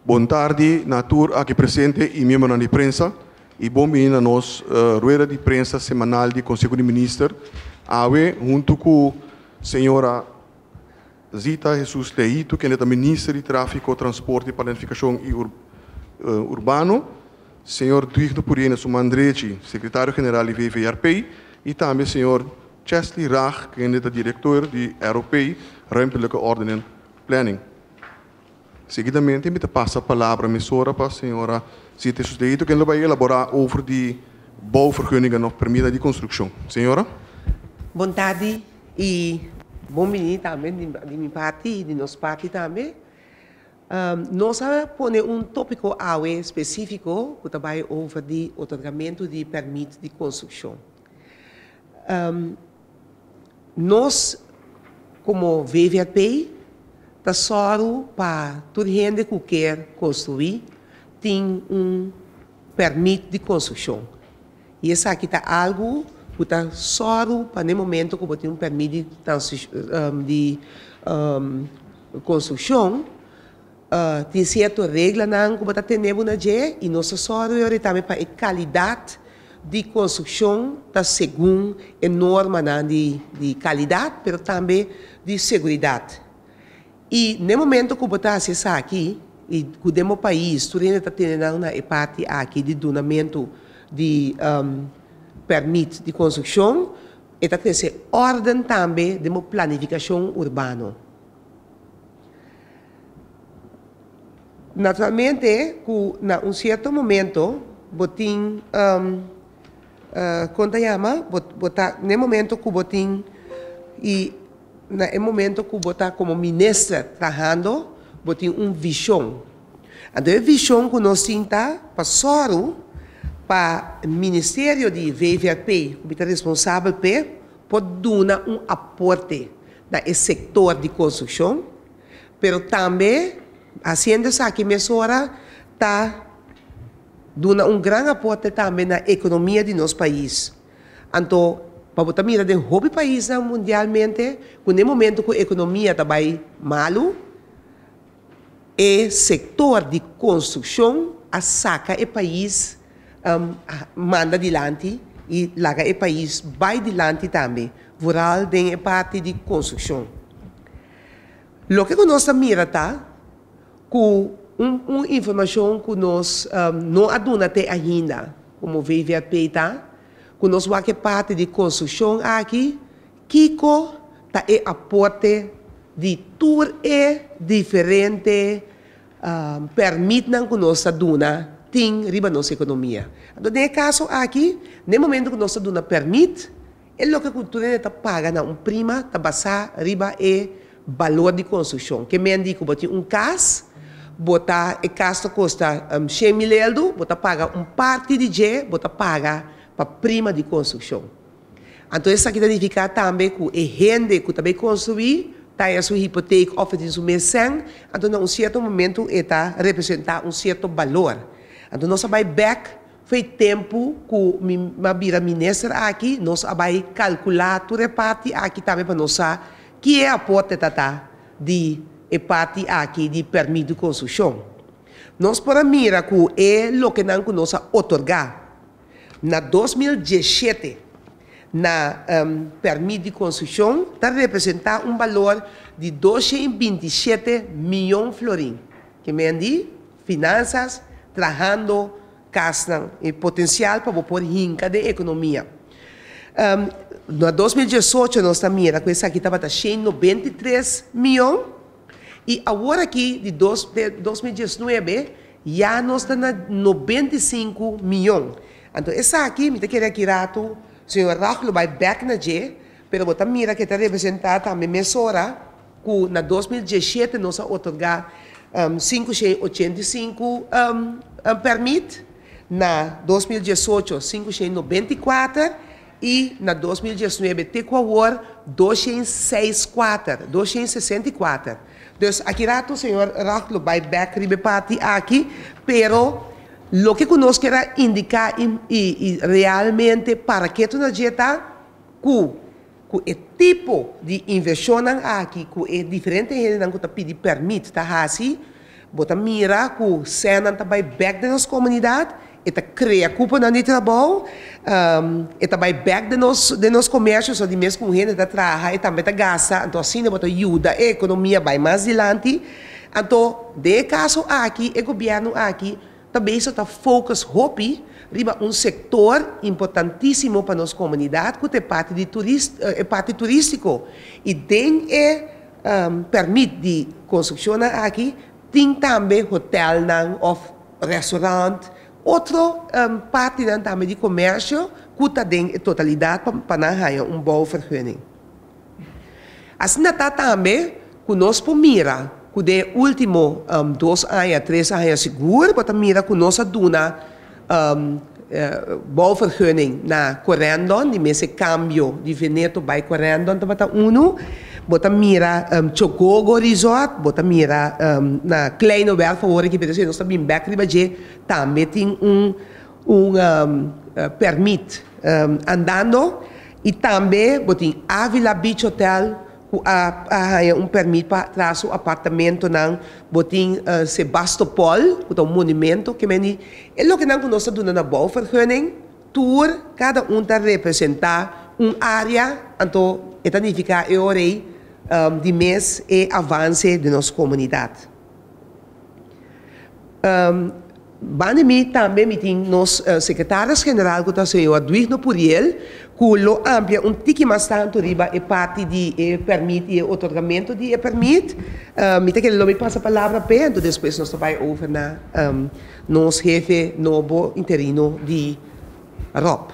Bon tardi na tur aki presente i miembronan di prensa i bon bini na nos rueda di prensa semanal di Konseho di Minister. Awe huntu ku señora Zita Jesus Leito kende ta Minister di Tráfiko, Transporte, Planifikashon i Urbano, señor Duigno Puriena su man drechi, Sekretario General di VVRP i tambe señor Chesley Rag kende ta Direktor di ROP, Ruimtelijke Ordening Planning. Seguidamente mi ta pasa palabra mesora pa señora Zita Jesus Leito kende lo bai elaborá over di bouwvergunningen of permita di konstrukshon. Señora. Bon tardi i bon bini tambe di mi parti i di nos parti tambe. Nos a pone un tópiko awe spesífiko ku ta bai over di otorgamentu di pèrmit di konstrukshon. Nos komo VVRP ta sòru pa tur hende ku kier konstruí tin un pèrmit di konstrukshon. I esaki ta algu ku ta sòru pa n'e momento ku bo tin un pèrmit di di konstrukshon tin sierto reglanan ku bo ta tene bo na dje i nos ta sòru e ora tambe pa e kalidat di konstrukshon ta segun e normanan di di kalidat pero tambe di seguridat. I n'e momento ku bo ta hasi esaki i ku den bo pais tur hende ta tene nan na e parti aki di dunamentu di pèrmit di konstrukshon, e ta trese órden tambe den bo planifikashon urbano. Naturalmente ku na un sierto momento bo tin kon ta yama bo bo ta n'e momento ku bo tin i na e momento ku bo ta komo minister trahando bo tin un vishon. Anto e vishon ku nos tin ta pa sòru pa ministerio di VVRP ku mi ta responsabel p'e por duna un aporte na e sektor di konstrukshon. Pero tambe haciendo esaki mesora ta duna un gran aporte tambe na economia di nos pais. Anto pa bo ta mira den hopi paisnan mundialmente cu n'e momento cu economia ta bay malu, e sector di construccion a saca e pais manda dilanti y laga e pais bay dilanti tambe, vooral den e parti di construccion. Loke ku nos ta mira ta ku un un informashon ku nos no a duna te ainda komo VVRP ta ku nos wak e parti di konstrukshon aki kiko ta e aporte di tur e diferente pèrmitnan ku nos ta duna tin riba nos ekonomia. Anto den e kaso aki den e momento ku nos ta duna pèrmit E loke ku tur hende ta paga na un prima ta basá riba e balor di konstrukshon. Ke men di ku bo tin un kas, bo ta e kas ta kosta 100.000 eldu, bo ta paga un parti di dje, bo ta paga pa prima di konstrukshon. Anto esaki ta nifiká tambe ku e hende ku ta bai konstruí ta haña su hipotek òf e tin su mes sèn, anto na un sierto momentu e ta representá un sierto balor. Anto nos a bai bèk Fo'i tempu ku mi a bira minister aki, nos a bai kalkulá tur e parti aki tambe pa nos sa ki e aporte ta ta di e parti aki di pèrmit di konstrukshon. Nos por a mira ku e lokenan ku nos a otorgá na 2017 na pèrmit di konstrukshon ta representá un balor di 227 mion florin, ke men di Finansas, trahando kasnan e potensial pa bo por hinka den ekonomia. Na 2018 nos ta mira ku esaki tabata 193 mion i awor aki di dos 2019 ya nos ta na 95 mion. Anto esaki mi ta kere aki ratu señor Rag lo bai bek na dje pero bo ta mira ke ta representa tambe mesora ku na 2017 nos a otorgá 585 pèrmit, na 2018 594 i na 2019 te ku awor 264, 264. Dus aki rato señor Rag lo bai bèk riba e parti aki, pero loke ku nos kier a indiká i realmente para ketu na dje ta ku Ku e tipo di invershonnan aki ku e diferente hendenan ku ta pidi pèrmit ta hasi, Bo ta mira ku sènnan ta bai bèk den nos komunidat, e ta krea kuponan di trabou, e ta bai bèk den nos den nos komersio, so di mes ku un hende ta traha e tambe ta gasta, anto asina bo ta yuda e ekonomia bai mas dilanti. Anto den e kaso aki e gobièrnu aki ta bezig ta focus hopi riba un sektor importantísimo pa nos komunidat ku ta e parti di turist e parti turístiko i den e Pèrmit di konstrukshonnan aki tin tambe hotèlnan òf restaurant, otro partinan tambe di komèrsio ku ta den e totalidat pa nan haña un bouwvergunning. Asina ta tambe ku nos por mira ku den e último dos aña, tres aña sigur bo ta mira ku nos a duna Bouwvergunning na Corendon, di mes e cambio di Veneto bay Corendon tabata unu. Bo ta mira Chogogo Resort, bo ta mira na Kleine Werf awor aki, pero si nos ta bin bek riba dje, tambe tin un un permit andando. Y tambe bo tin Avila Beach Hotel, Ku a a haña un pèrmit pa traha su apartamentonan. Bo tin Sebastopol, ku ta un monumento ke meni. E lokenan ku nos ta duna na bouwvergunning, tur, kada un ta representá un área, anto e ta nifiká e ora ei di mes e avanse den nos komunidat. Banda di mi tambe mi tin nos sekretaris general ku ta señor Duigno Puriel ku lo amplia un tiki mas tantu riba e parti di e pèrmit i e otorgamentu di e pèrmit. Mi ta kere lo mi pasa palabra p'e anto despues nos ta bai over na nos hefe nobo interino di Rob.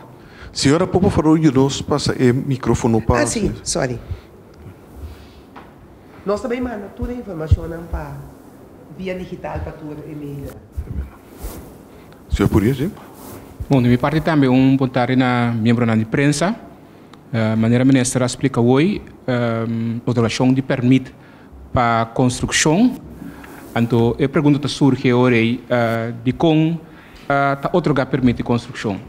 Señora por por favor yuda nos pasa e microfono pa. Ah si, sorry. Nos ta bay manda tur e informacionnan pa via digital pa tur e media. Señor Purier, si. Bon, di mi parti tambe un bon tardi na miembronan di prensa. Manera minister a splica hoy, otorgacion di permit pa construccion. Anto e pregunta ta surgi e ora ey, dicon ta otorga permit di construccion?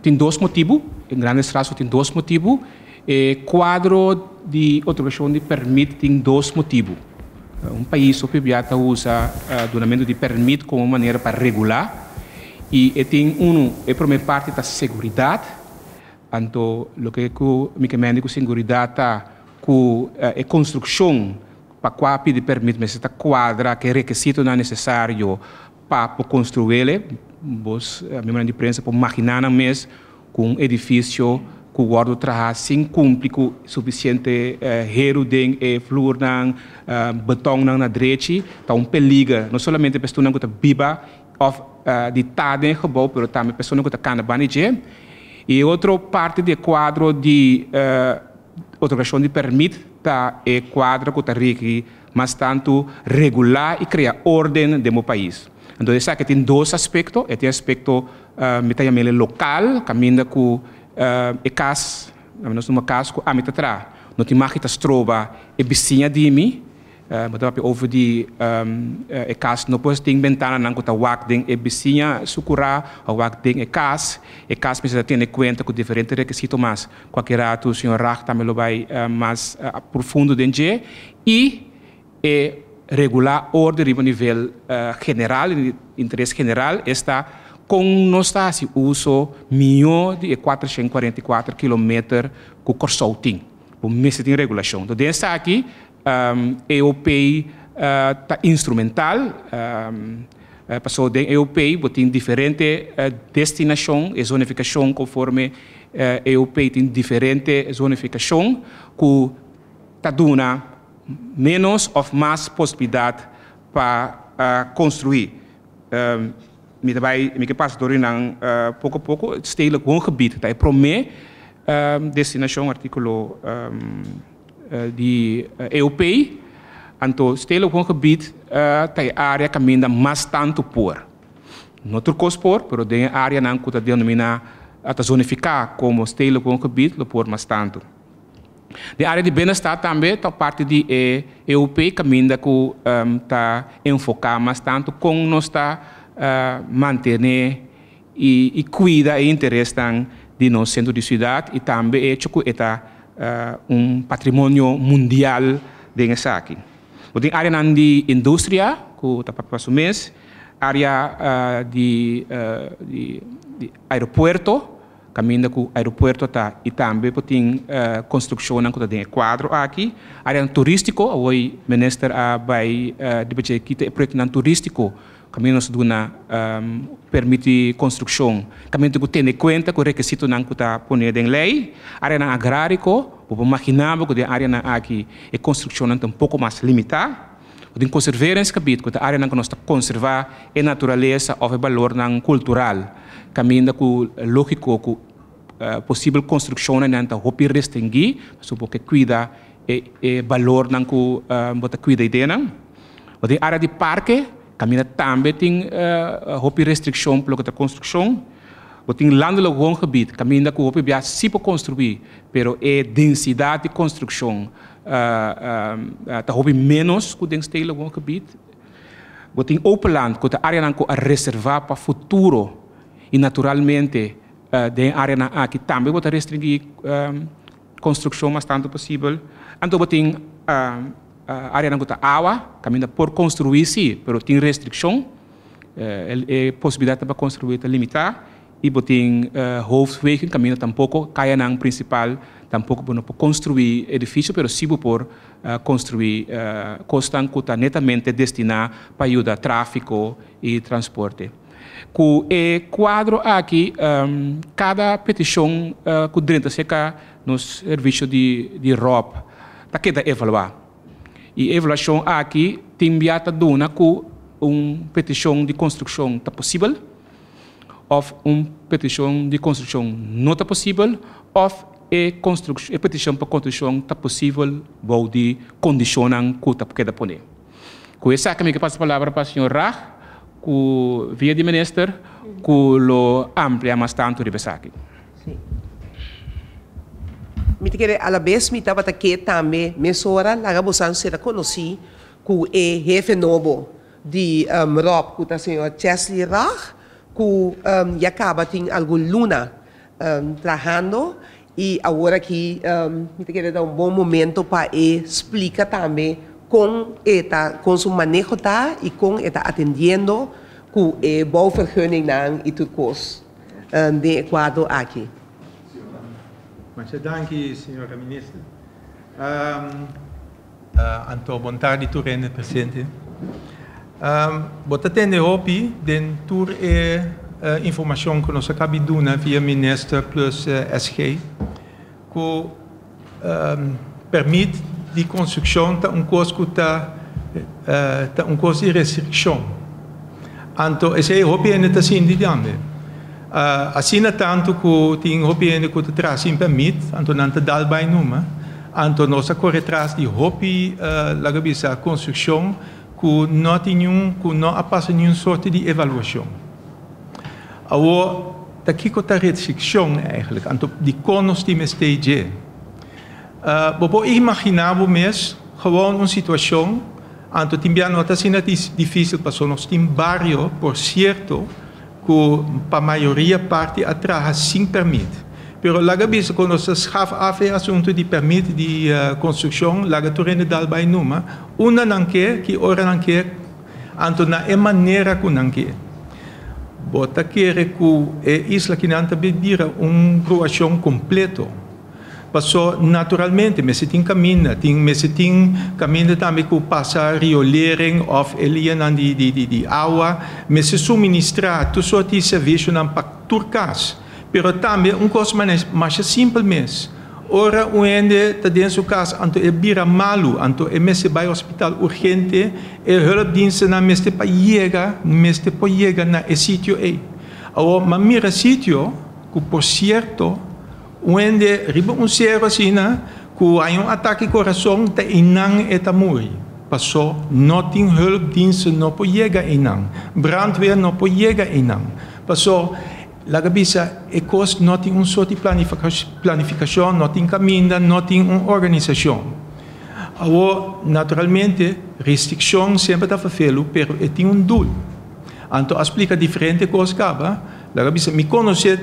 Tin dos motibu, en grandes rasgos tin dos motibu. E kuadro di otorgashon di pèrmit tin dos motibu. Un pais hopi bia ta usa dunamentu di pèrmit komo manera pa regulá i e tin unu, e promé parti ta seguridat. Anto loke ku mi ke mende ku seguridat ta ku e konstrukshon pa kua pidi pèrmit mester ta kuadra ku e rekesitonan nesesario Pa por construele, bos miembronan di prensa por magina nan mes cu un edificio cu wordo traha sin cumpli cu suficiente heru den e vloernan, betonnan na drechi, ta un peliger, no solamente pa estunan cu ta biba of di ta den e gebouw, pero tambe personanan cu ta cana banda di dje. Y e otro parti di e cuadro di otorgacion di permit ta e cuadro cu ta rigi Mas tantu regulá i krea órden den bo pais. Anto esaki tin dos aspekto, e tin aspekto mi ta yam'el lokal, kaminda ku e kas, laga nos numa kas ku ami ta traha, no tin mag i ta stroba e bisiña di mi, bo ta papia over di e kas no por tin bentananan ku ta wak den e bisiña su kurá òf wak den e kas, e kas mester ta tene kuenta ku diferente rekisito mas. Kualke ratu señor Rag tambe lo bai mas profundo den dje i e regulá orde riba nivel general, interes general, esta kon nos ta hasi uso mihó di e 444 kilometer ku Kòrsou tin. Bo mester tin regulashon. Den esaki EOP ta instrumental, pasobra den EOP bo tin diferente destinashon, e zonifikashon konforme EOP tin diferente zonifikashon ku ta duna ménos òf mas posibilidat pa konstruí. Mi ta bai, mi ke pasa dor di nan poko poko. Stedelijk woongebied ta e promé destinashon, artíkulo di EOP. Anto stedelijk woongebied ta e área kaminda mas tantu por. No tur kos por, pero den e áreanan ku ta denominá, ta zonifiká komo stedelijk woongebied lo por mas tantu. Den área di bienestar tambe ta parti di e EOP kaminda ku ta enfoká mas tantu kon nos ta mantené i kuida e interesnan di nos sentro di siudat i tambe e echo ku e ta un patrimonio mundial den esaki. Bo tin áreanan di industria ku ta papia pa su mes, área di di di aeropuerto, kaminda ku aeropuerto ta i tambe bo tin konstrukshonnan ku ta den e kuadro aki. Áreanan turístiko, awor minister a bai riba dje kita e proyektonan turístiko kaminda nos ta duna permit di konstrukshon, kaminda ku tene kuenta ku rekisitonan ku ta pone den lei. Áreanan agráriko, bo por maginá bo ku den áreanan aki e konstrukshonnan ta un poko mas limitá. Bo tin conserveringsgebied, ku ta áreanan ku nos ta konservá e naturalesa òf e balornan kultural, kaminda ku lógiko ku posibel konstrukshonnan ta hopi restringí, pasobra bo ke kuida e balornan ku bo ta kuida eidenan. Bo tin área di parke, kaminda tambe tin hopi restrikshon pa loke ta konstrukshon. Bo tin landelijk woongebied, kaminda ku hopi bia si por konstruí, pero e densidat di konstrukshon ta hopi ménos ku den stedelijk woongebied. Bo tin open land, ku ta áreanan ku a reservá pa futuro i naturalmente den e áreanan aki tambe bo ta restringí Konstrukshon mas tantu posibel. Anto bo tin areanan ku ta awa, kaminda por konstruí sí, pero tin restrikshon. E posibilidatnan pa konstruí ta limitá. I bo tin hoofdwegen, kaminda tampoko kayanan prinsipal tampoko bo no por konstruí edifisio, pero sí bo por konstruí kosnan ku ta netamente destiná pa yuda tráfiko i transporte. Ku e kuadro aki kada petishon ku drenta serka nos servisio di ròp ta keda evaluá. I e evaluashon aki tin bia ta duna ku un petishon di konstrukshon ta posibel òf un petishon di konstrukshon no ta posibel òf e e petishon pa konstrukshon ta posibel bou di kondishonnan ku ta keda pone. Ku esaki mi ke pasa palabra pa señor Rag ku via di minister ku lo amplia mas tantu riba esaki. Sí. Mi ta kere alabes mi tabata ke tambe mesora laga bosan sera konosí ku e hefe nobo di Rob ku ta señor Chesley Rag ku ya kaba tin algun luna trahando i awor aki mi ta kere ta un bon momento pa e splika tambe kon e ta kon su maneho ta i kon e ta atendiendo ku e bouwvergunningnan i tur kos den e kuadro aki. Masha danki señora minister. Anto bon tardi tur hende presente. Bo ta tende hopi den tur e informacion cu nos a cabi duna via minister plus SG cu permit di construccion ta un cos cu ta ta un cos di restriccion. Anto esey hopi hende ta sinti tambe. Asina tanto cu tin hopi hende cu ta traha sin permit anto nan ta dal bay numa. Anto nos a kore tras di hopi, laga bisa, konstrukshon ku no tin niun, ku no a pasa niun sorte di evaluashon. Awor, ta kiko ta restrikshon eigentlik? Anto dikon nos tin mester dje? Bo por imaginá bo mes gewoon un situashon, anto tin bia no ta asina difísil pasobra nos tin bario, por sierto, ku pa mayoria parti a traha sin pèrmit. Pero laga bisa ku nos ta schaf af e asuntu di pèrmit di konstrukshon, laga tur hende dal bai numa, unda nan ke, ki ora nan ke, anto na e manera ku nan ke. Bo ta kere ku e isla kinan ta bira un gruashon kompleto. Paso naturalmente mester tin caminda, tin mester tin caminda tambe cu pasa riolering of e lianan di di di di awa, mester suministra tur soort di servicionan pa tur cas. Pero tambe un cos masha simpel mes, ora un hende ta den su cas anto e bira malu, anto e mester bay hospital urgente, e hulpdienstennan mester pa yega, mester por yega na e sitio ey. Awor, m'a mira sitio cu por cierto, Un hende riba un sero asina ku haña un atake korason ta einan e ta muri. Pasó no tin hulpdiensten no por yega einan. Brandweer no por yega einan. Pasó laga bisa e kos no tin un sort di planifikashon, no tin kaminda, no tin un organisashon. Awor naturalmente restrikshon semper ta ferfelu pero e tin un dul. Anto a splika diferente kos kaba. Laga bisa, mi konosé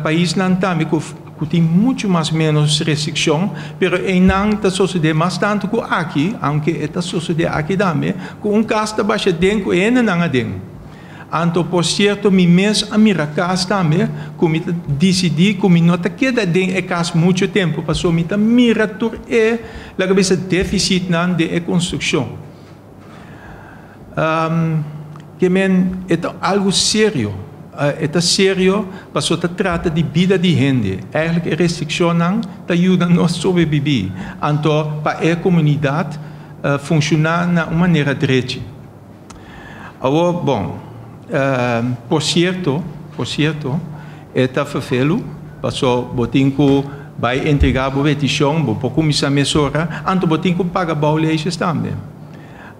paisnan tambe ku ku tin muchu mas ménos restrikshon, pero einan ta sosodé mas tantu ku aki, aunke e ta sosodé aki tambe, ku un kas ta basha den ku e hendenan aden. Anto por sierto mi mes a mira kas tambe ku mi ta disidí ku mi no ta keda den e kas muchu tempu pasobra mi ta mira tur e, laga bisa, défisitnan den e konstrukshon. Ke men e ta algu serio. E ta serio pasobra ta trata di bida di hende. Eigenlijk e restrikshonnan ta yuda nos sobrebibí. Anto pa e komunidat funshoná na un manera drechi. Awor bon, por sierto, por sierto, e ta ferfelu pasobra bo tin ku bai entregá bo petishon, bo por kuminsá mesora, anto bo tin ku paga bouleges tambe.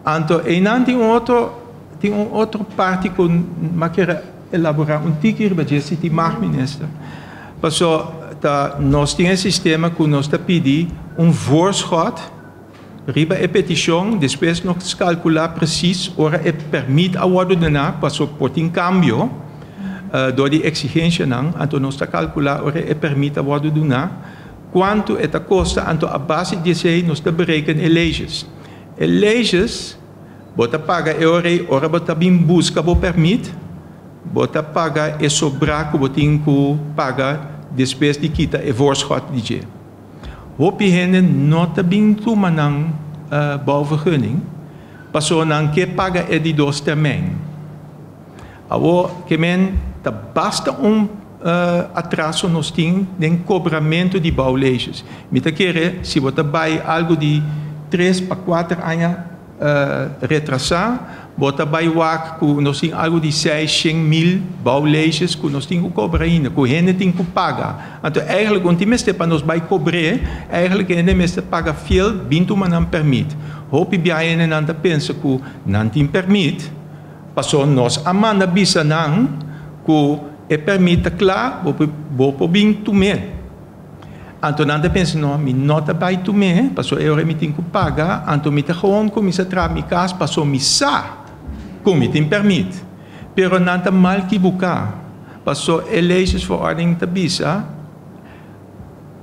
Anto einan tin un otro tin un otro parti ku m'a kere elaborá un tiki riba dje si tin mag minister. Paso ta nos tin e sistema ku nos ta pidi un voorschot riba e petishon, despues nos kalkulá presis ora e pèrmit a wòrdu duná paso por tin kambio dor di eksigenshanan, anto nos ta kalkulá ora e pèrmit a wòrdu duná kuantu e ta kosta, anto a base di esei nos ta bereken e leges. E leges, bo ta paga e ora ei, ora bo ta bin buska bo pèrmit, bo ta paga e sobrá ku bo tin ku paga despues di kita e voorschot di dje. Hopi hende no ta bin tuma nan bouwvergunning pasobra nan ke paga e di dos termijn. Awor ke men ta basta un atraso nos tin den kobramentu di bouwleges. Mi ta kere si bo ta bai algu di tres pa kuater aña retrasá, bo ta bai wak ku nos tin algu di seis shen mil bouwleges ku nos tin ku kobra ainda, ku hende tin ku paga. Anto eigenlijk un tin mester pa nos bai kobr'é, eigenlijk hende mester paga fiel bin tuma nan pèrmit. Hopi biaha hendenan ta pensa ku nan tin pèrmit. Paso nos a manda bisa nan ku e pèrmit ta kla, bo bo por bin tum'é. Anto nan ta pensa, No, mi no ta bai tum'é, paso e ora mi tin ku paga, anto mi ta gewoon kuminsá traha mi kas paso mi sa ku mi tin pèrmit. Pero nan ta mal kibuká, paso e legesverordening ta bisa,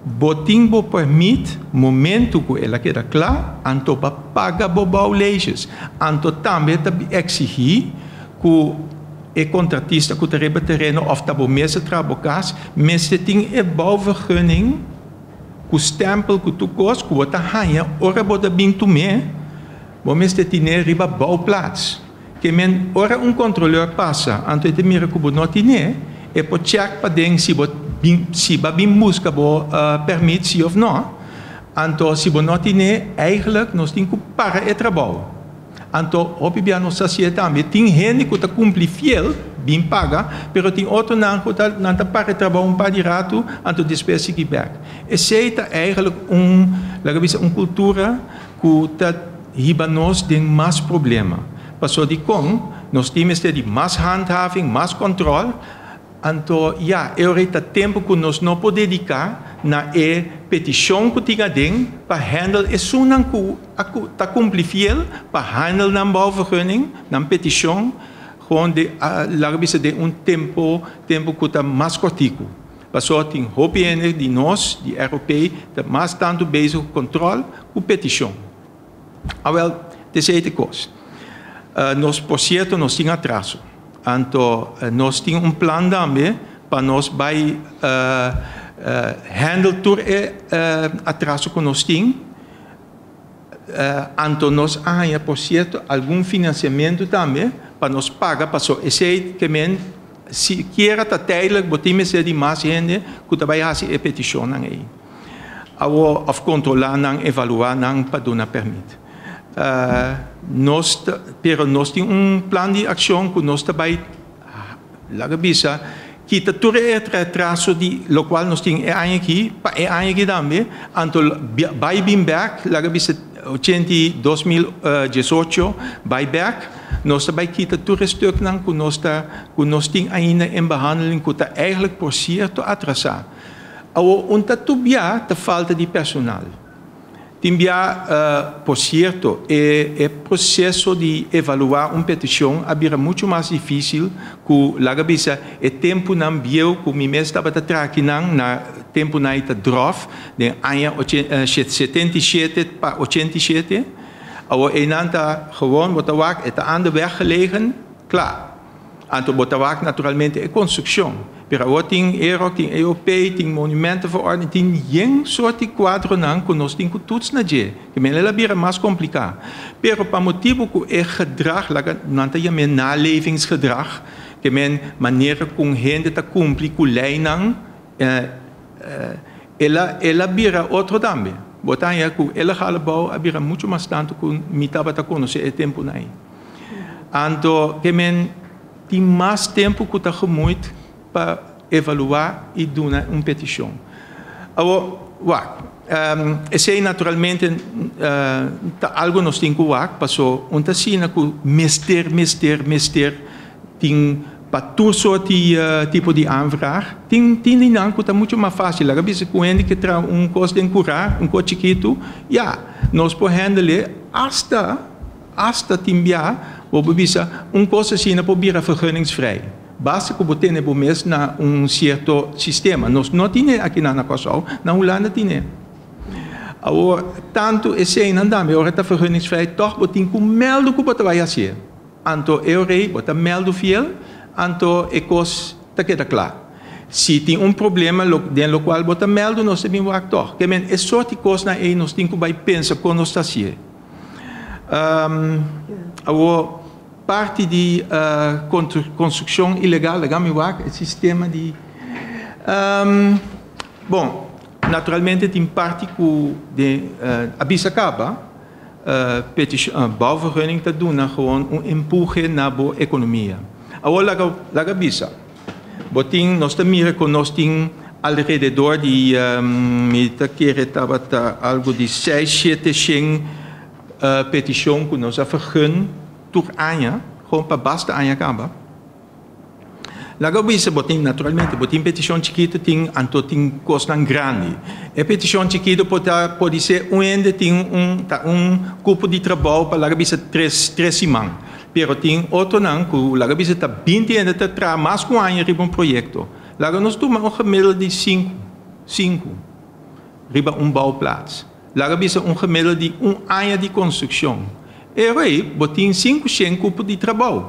Bo tin bo permit momento ku el a keda kla, anto pa paga bo bouwleges. Anto tambe ta exigí ku e kontratista ku ta riba tereno òf ta bo mes a traha bo kas, mester tin e bouwvergunning ku stèmpel ku tur kos ku bo ta haña ora bo ta bin tum'é, bo mester tin'é riba bouwplaats. Ke men ora un kontroleur pasa anto e ta mira ku bo no tine, e por chèk paden si bo bin si bo a bin buska bo pèrmit si òf nò. Anto si bo no tine, eigentlik nos tin ku para e trabou. Anto hopi bia nos ta hasié tambe. Tin hende ku ta kumpli fiel, bin paga, pero tin otronan ku ta nan ta para e trabou un par di ratu anto despues sigui bèk. Esei ta eigentlik un laga bisa un kultura ku ta hiba nos den mas problema. Paso dikon nos tin mester di mas handhaving, mas kòntròl, anto ya, e ora ei ta tempu ku nos no por dediká na e petishon ku tin aden pa handle esunnan ku a ta kumpli fiel pa handle nan bouwvergunning, nan petishon, gewoon den laga bisa den un tempo tempu ku ta mas kòrtiku. Pasobra tin hopi hende di nos, di ROP, ta mas tantu bezig ku kòntròl ku petishon. Awel, t'esei ta e kos. Nos, por sierto, nos tin atraso. Anto nos tin un plan tambe pa nos bai handle tur e atraso ku nos tin. Anto nos a haña, por sierto, algun finansiamentu tambe pa nos paga paso esei ke men sikiera ta tijdelijk bo tin mester di mas hende ku ta bai hasi e petishonnan ei. Awor òf kontrolá nan, evaluá nan pa duna pèrmit. Nos ta, pero nos tin un plan di akshon ku nos ta bai laga bisa kita tur e retraso di lokual nos tin e aña aki pa e aña aki tambe, anto bai bin bèk laga bisa 82 2018 bai bèk nos ta bai kita tur e stuknan ku nos ta ku nos tin ainda en behandeling ku ta eigenlijk por sierto atrasá. Awor un ta tubia ta falta di personal. Tin bia, por sierto, e e proseso di evaluá un petishon a bira muchu mas difísil ku, laga bisa, e tempunan bieu ku mi mes tabata traha akinan na. Tempunan ei ta dròf den aña 77 pa 87. Awor einan ta gewoon bo ta wak e ta aan de weg gelegen, kla. Anto bo ta wak naturalmente e konstrukshon. Pero awor tin EROC, tin EOP, tin Monumentenverordening, tin yen sort di kuadronan ku nos tin ku tuts na dje. Ke men el a bira mas kompliká. Pero pa motibu ku e gedrag, laga nan ta yam'é nalevingsgedrag, ke men manera kon hende ta kumpli ku leinan, el a el a bira otro tambe. Bo ta haña ku ilegale bou a bira muchu mas tantu ku mi tabata konosé e tempunan ei. Anto ke men tin mas tempu ku ta gemoeid pa evaluá i duna un petishon. Awor, wak, esei naturalmente ta algu nos tin ku wak, paso un ta asina ku mester, mester, mester tin pa tur sort di tipo di aanvraag. Tin tin di nan ku ta muchu mas fásil. Laga bisa ku hende ke traha un kos den kurá, un kos chikitu, ya, nos por hèndel asta. Asta tin bia bo por bisa un kos asina por bira vergunningsvrij. Basta ku bo tene bo mes na un sierto sistema. Nos no tine akinan na Kòrsou, na Hulanda tine. Awor, tantu eseinan tambe ora ta vergunningsvrij tòg bo tin ku mèldu ku bo ta bai hasié. Anto e ora ei bo ta mèldu fiel, anto e kos ta keda kla. Si tin un problema den lokual bo ta mèldu nos ta bin wak tòg. Ke men e sort di kosnan ei nos tin ku bai pensa kon nos ta hasié. Awor, parti di konstrukshon ilegal, laga mi wak e sistema di. Bon, naturalmente tin parti ku den a bisa kaba, bouwvergunning ta duna gewoon un empuhe na bo ekonomia. Awor laga laga bisa. Bo tin, nos ta mira ku nos tin alrededor di, mi ta kere tabata algu di seis, shete shen petishon ku nos a vergun tur aña, gewoon pa basta aña kaba. Laga bisa bo tin, naturalmente, bo tin petishon chikitu, tin, anto tin kosnan grandi. E petishon chikitu por ta, por di ser un hende tin un, ta un kupo di trabou pa laga bisa tres, tres siman. Pero tin otronan ku laga bisa ta 20 hende ta traha mas ku un aña riba un proyekto. Laga nos tuma un gemiddel di sinku, sinku, riba un bouwplaats. Laga bisa un gemiddel di un aña di konstrukshon. E rei bo tin 500 kupo di trabou.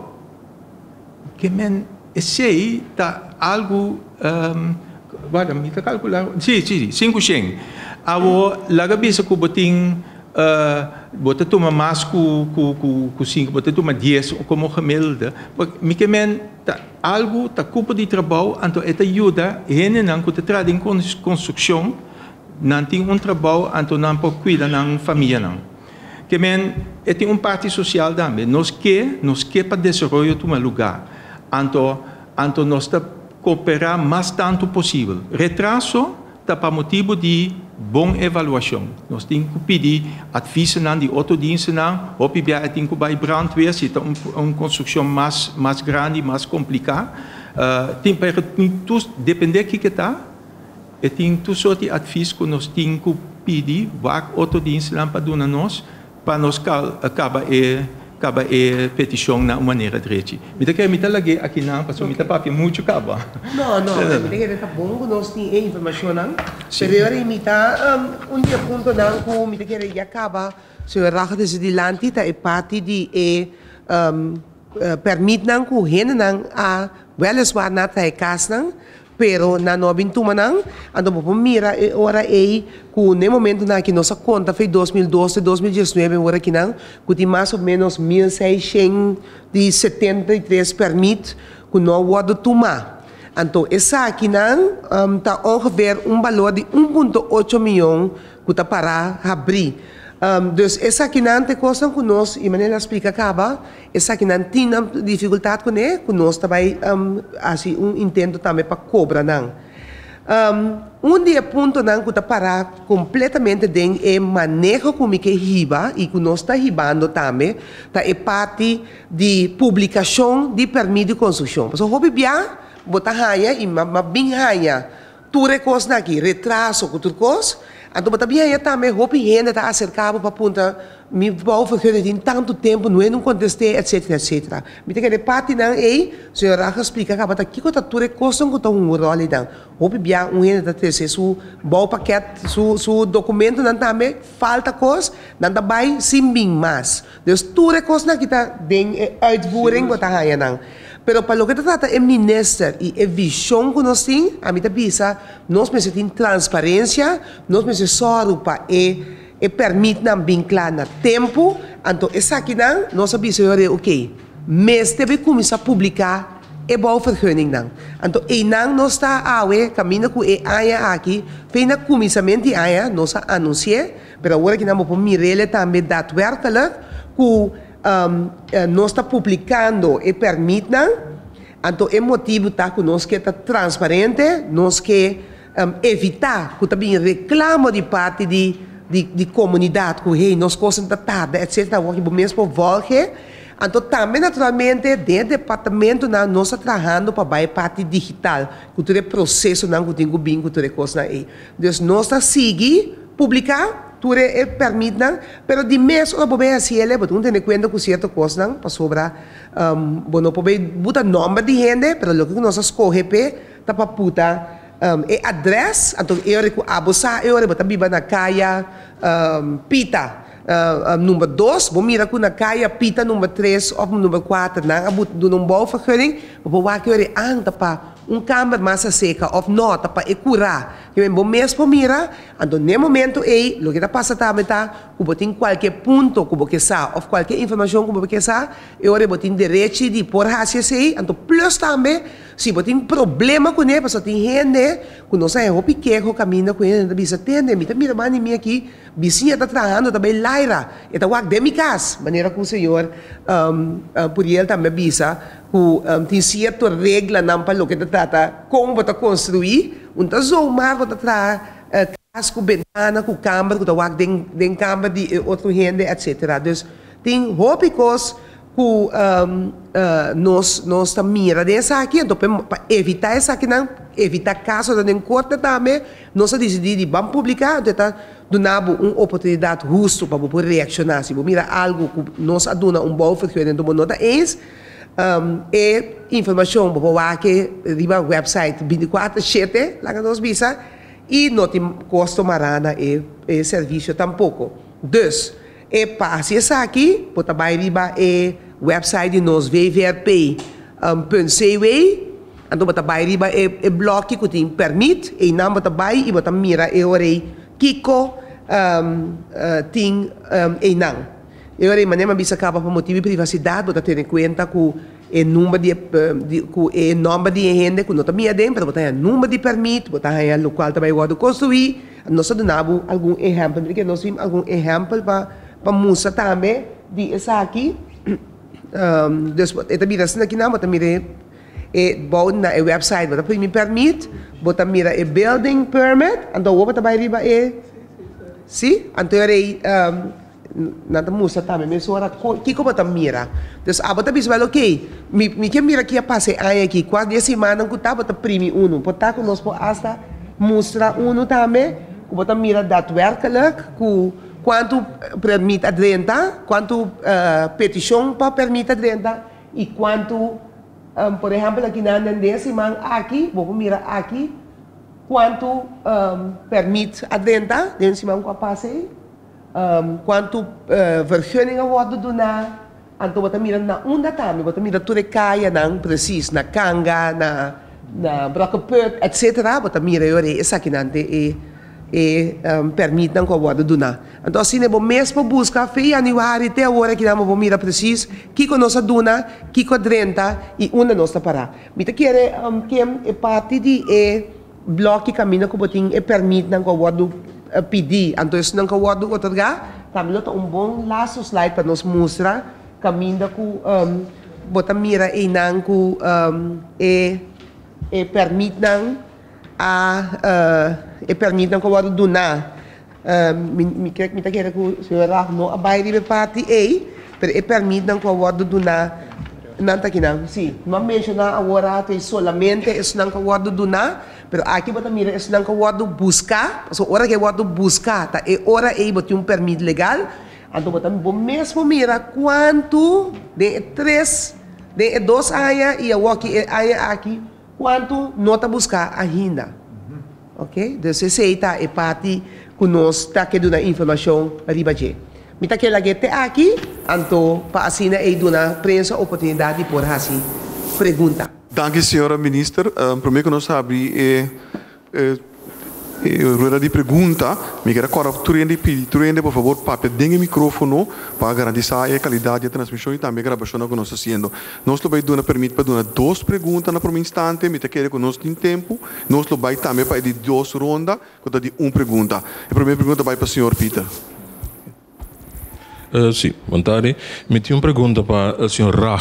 Ke men esei ta algu, warda mi ta kalkulá, si, si, si, 500. Awor laga bisa ku bo tin. Bo ta tuma mas ku ku sinku, bo ta tuma 10 komo gemiddelde. Mi ke men ta algu ta kupo di trabou, anto e ta yuda hendenan ku ta traha den konstrukshon, nan tin un trabou anto nan por kuida nan famianan. Ke men e tin un parti sosial tambe. Nos ke, nos ke pa desaroyo tuma lugá, anto anto nos ta koperá mas tantu posibel. Retraso Ta pa motibu di bon evaluashon. Nos tin ku pidi atvisenan di otro dienstenan. Hopi bia e tin ku bai brandweer si ta un konstrukshon mas mas grandi, mas kompliká. Tin pero tin tur dependé kiko ta, e tin tur sort di atvis ku nos tin ku pidi wak otro dienstenan pa duna nos. Pa nos kaba e kaba e petishon na un manera drechi. Mi ta kere mi ta lag'é akinan pasobra mi ta papia muchu kaba. No, no, mi ta kere ta bon ku nos tin e informashonnan, pero e ora mi ta un di e puntonan ku mi ta kere ya kaba señor Raja desde dilanti ta e parti di e pèrmitnan ku hendenan a wèleswar na traha e kasnan, Pero nan no a bin tuma nan. Anto bo por mira e ora ei ku n'e momentunan aki nos a konta fei 2002 te 2019 ora akinan ku tin mas o ménos 1673 pèrmit ku no a wòrdu tumá. Anto esakinan ta ongeveer un balor di 1.8 mion ku ta pará habrí. Dus esakinan ta e kosnan ku nos, i manera el a splika kaba, esakinan tin nan difikultat kuné, ku nos ta bai hasi un intento tambe pa kobra nan. Un di e puntonan ku ta pará kompletamente den e maneho ku mi ke hiba i ku nos ta hibando tambe, ta e parti di publikashon di pèrmit di konstrukshon. Pasobra hopi bia bo ta haña i m'a bin haña Tur e kosnan aki, retraso ku tur kos, Anto bo ta bin haña tambe hopi hende ta aserká bo pa puntra mi bouwvergunning tin tantu tempu no hende kontest'é etsetera etsetera. Mi ta kere partinan ei señor Raj a splika kaba ta kiko ta tur e kosnan ku ta hunga ròl einan. Hopi bia un hende ta trese su bouwpakket su su dokumentonan tambe falta kos nan ta bai sin bin mas. Dus tur e kosnan aki ta den e uitvoering bo ta haña nan. Pero pa loke ta trata e minister i e vishon ku nos tin, ami ta bisa nos mester tin transparensia, nos mester sòru pa e e pèrmitnan bin kla na tempu, anto esakinan nos a bisa yora oke, mester bai kuminsá publiká e bouwvergunningnan. Anto einan nos ta awe kaminda ku e aña aki, fe na kuminsamentu di aña nos a anunsi'é, Pero awor aki nan bo por mir'ele tambe daadwerkelijk ku nos ta publikando e pèrmitnan, anto e motibu ta ku nos ke ta transparente, nos ke evitá ku ta bin reklamo di parti di di komunidat ku hey nos kosnan ta tarda etsetera, awor aki bo mes por vòlge. Anto tambe naturalmente den e departamentonan nos ta trahando pa bai e parti digital ku tur e prosesonan ku tin ku bin ku tur e kosnan ei. Dus nos ta sigui publiká tur e pèrmitnan, pero di mes ora bo bai hasi el'e bo tin ku tene kuenta ku sierto kosnan pasobra bo no por bai buta nòmber di hende, pero loke ku nos a skohe p'e ta pa puta e adrès, anto e ora ku abo sa e ora bo ta biba na kaya Pita number dos, bo mira ku na kaya Pita number tres òf number kuater nan a buta duna un bouwvergunning, bo por wak e ora e anta pa un kamber mas aseka òf nò ta pa e kurá. Ke men bo mes por mira, anto n'e momento ei loke ta pasa tambe ta ku bo tin kualke punto ku bo ke sa òf kualke informashon ku bo ke sa, e ora ei bo tin derechi di por hasi esei, anto plus tambe si bo tin problema kuné pasobra tin hende ku nos a haña hopi keho kaminda ku hende ta bisa tende mi ta mira banda di mi aki bisiña ta trahando ta bai laira e ta wak den mi kas, manera ku señor Puriel tambe a bisa ku tin sierto reglanan pa loke ta trata kon bo ta konstruí. Un ta zomaar bo ta traha kas ku bentana, ku kamber ku ta wak den den kamber di e otro hende etcetera. Dus tin hopi kos ku nos nos ta mira den esaki anto pa evita esakinan, evita kasonan den korte tambe nos a disidí di ban publiká anto e ta duna bo un oportunidat hustu pa bo por reakshoná. Si bo mira algu ku nos a duna un bouwvergunning anto bo no ta eens. E informashon bo por wak riba website bintikuater shete, laga nos bisa, i no tin kosto mará na e servisio tampoko. Dus, e pa hasi esaki bo ta bai riba e website di nos vvrp punt cw, anto bo ta bai riba e blòki ku tin pèrmit, einan bo ta bai i bo ta mira e ora ei kiko tin einan. E ora ei manera mi a bisa kaba pa motibu di privasidat bo ta tene kuenta ku e number di e ku e nòmber di e hende ku no ta mia aden pero bo ta haña number di pèrmit, bo ta haña lokual ta bai wòrdu konstruí. Nos ta duna bo algun ehèmpel. Mi ta kere nos tin algun ehèmpel pa pa mustra tambe di esaki. Dus e ta bira asina kinan bo ta mira e bou na e wèpsait bo ta primi pèrmit, bo ta mira e building permit, anto awor bo ta bai riba e si anto e ora ei. Nan ta mustra tambe mesora kiko bo ta mira. Dus abo ta bisa wèl okey, mi mi ke mira ki a pasa e aña aki, kua di e simannan ku ta bo ta primi unu. Por ta ku nos por asta mustra unu tambe ku bo ta mira daadwerkelijk ku kuantu permit a drenta, kuantu petishon pa permit a drenta i kuantu, por ehèmpel aki nan den e siman aki bo por mira aki kuantu permit a drenta den e siman ku a pasa ei. Kuantu vergunning a wòrdu duná, anto bo ta mira na unda tambe, bo ta mira tur e kayanan presis, na Kanga, na na Brakkeput, etsetera, bo ta mira e ora ei esakinan te e e pèrmitnan ku a wòrdu duná. Anto asina bo mes por buska fe yanüari te awor akinan bo por mira presis kiko nos a duna, kiko a drenta i unda nos ta pará. Mi ta kere kem e parti di e. Blòki kaminda ku bo tin e pèrmitnan ku a wòrdu pidí, anto esnan ku a wòrdu otorgá, tambe lo ta un bon laatste slide pa nos mustra kaminda ku bo ta mira einan ku e e pèrmitnan a e pèrmitnan ku a wòrdu duná. Mi mi mi ta kere ku señor Ralph no a bai riba e parti ei, pero e pèrmitnan ku a wòrdu duná. Nan ta kinan, si. Mi a menshoná awor rato ei solamente esnan ku a wòrdu duná, pero aki bo ta mira esnan ku a wòrdu buská, pasobra ora ku e wòrdu buská ta e ora ei bo tin un pèrmit legal, anto bo ta bo mes por mira kuantu den e tres, den e dos aña i awor ki e aña aki kuantu no ta buská ainda. Ok, dus esei ta e parti ku nos ta ke duna informashon riba dje. Mi ta ke lag'é te aki, anto pa asina ei duna prensa oportunidat di por hasi pregunta. Danki señora Minister. Prome ku nos habri e rueda di pregunta, mi kier a kòrda tur hende i pidi tur hende por fabor papia den e mikrofono pa garantisá e kalidat di e transmishon i tambe e grabashonnan ku nos ta hasiendo. Nos lo bai duna permit pa duna dos pregunta na prome instante. Mi ta kere ku nos tin tempu. Nos lo bai tambe pa e di dos ronda, ku ta di un pregunta. E prome pregunta bai pa señor Pieter. Si, bon tardi. Mi tin un pregunta pa señor Rag.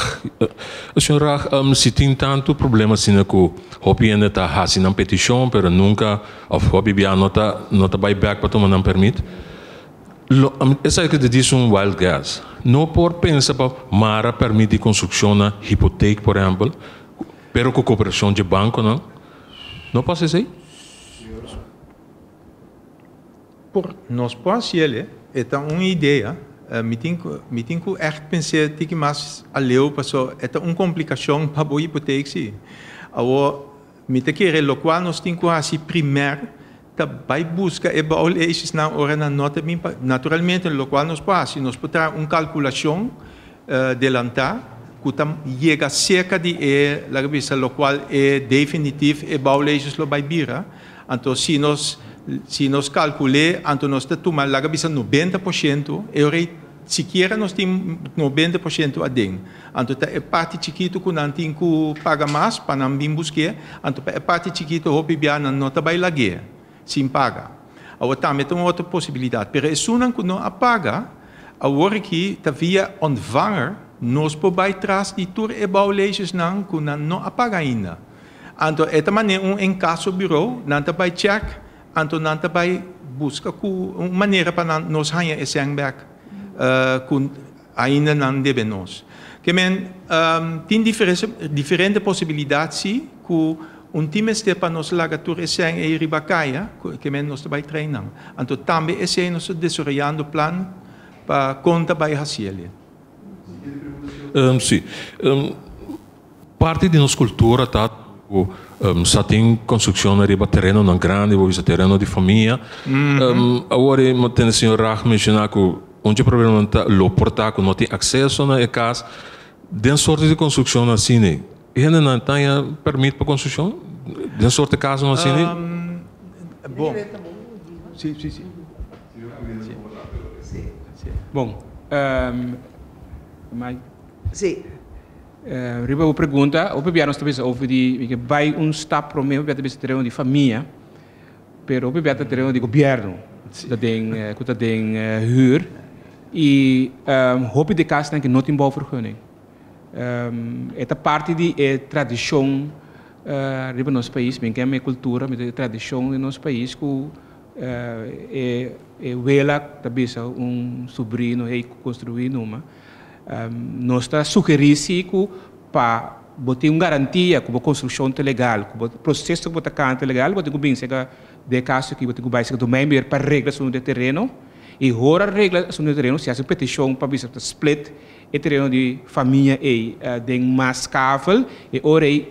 Señor Rag, si tin tantu problema asina ku hopi hende ta hasi nan petishon pero nunka òf hopi bia no ta no ta bai bèk pa tuma nan permit, lo esaki ta disi un wild guess. No por pensa pa mara permit di konstrukshon na hipotek por ehèmpel, pero ku koperashon dje bankonan? No pasa esei? Por nos por hasiel, e ta un idea. Mi tin ku mi tin ku ègt pens'é tiki mas aleu paso e ta un komplikashon pa bo hipotek si. Awor mi ta kere lokual nos tin ku hasi primer ta bai buska e bouwleesjesnan ora nan no ta bin pa naturalmente lokual nos por hasi nos por traha un kalkulashon delantá ku ta yega serka di e laga bisa lokual e definitif e bouwleesjes lo bai bira. Anto si nos si nos kalkul'é anto nos ta tuma laga bisa 90%, e ora ei sikiera nos tin 90% aden. Anto ta e parti chikitu ku nan tin ku paga mas pa nan bin busk'é, anto pa e parti chikitu hopi bia nan no ta bai lag'é sin paga. Awor tambe ta un otro posibilidat, pero esunnan ku no a paga awor aki ta via ontvanger nos por bai tras di tur e bouwleesjesnan ku nan no a paga ainda. Anto e ta manera un encaso bureau, nan ta bai check, anto nan ta bai busca cu un manera pa nan nos haña e sèn bek cu ainda nan debe nos. Ke men tin diferente posibilidad si cu un tin mester pa nos laga tur e sèn ei riba caya, ke men nos ta bai train nan. Anto tambe esei nos ta desaroyando plan pa con ta bai haciele. Si. Parti di nos kultura ta ku sa tin konstrukshonnan riba terenonan grandi, bo bisa tereno di famia. Awor e mi tende señor Raj menshoná ku un dje problemanan ta lo por ta ku no tin akseso na e kas. Den sorte di konstrukshonnan asina, e hendenan ta haña pèrmit pa konstrukshon den sorte kasnan asina? Bon, si, si, si. Bon, Riba bo pregunta, hopi bia nos ta bisa over di mi ke bai un stap prome, hopi bia ta bisa tereno di famia, pero hopi bia ta tereno di gobierno ta den ku ta den huur i hopi di kasnan ke no tin bouwvergunning. E ta parti di e tradishon riba nos pais, mi ke mi kultura, mi ta e tradishon di nos pais ku e wela ta bisa un subrino hey konstrui numa. Nos ta sugerí si ku pa bo tin un garantia ku bo konstrukshon ta legal, ku bo proseso ku bo ta kana ta legal, bo tin ku bin serka den e kaso aki bo tin ku bai serka Domeinbeheer pa regla asuntu di e tereno. I ora regla asuntu di e tereno si hasi un petishon pa bisa ta split e tereno di famia ei den mas kavel, e ora ei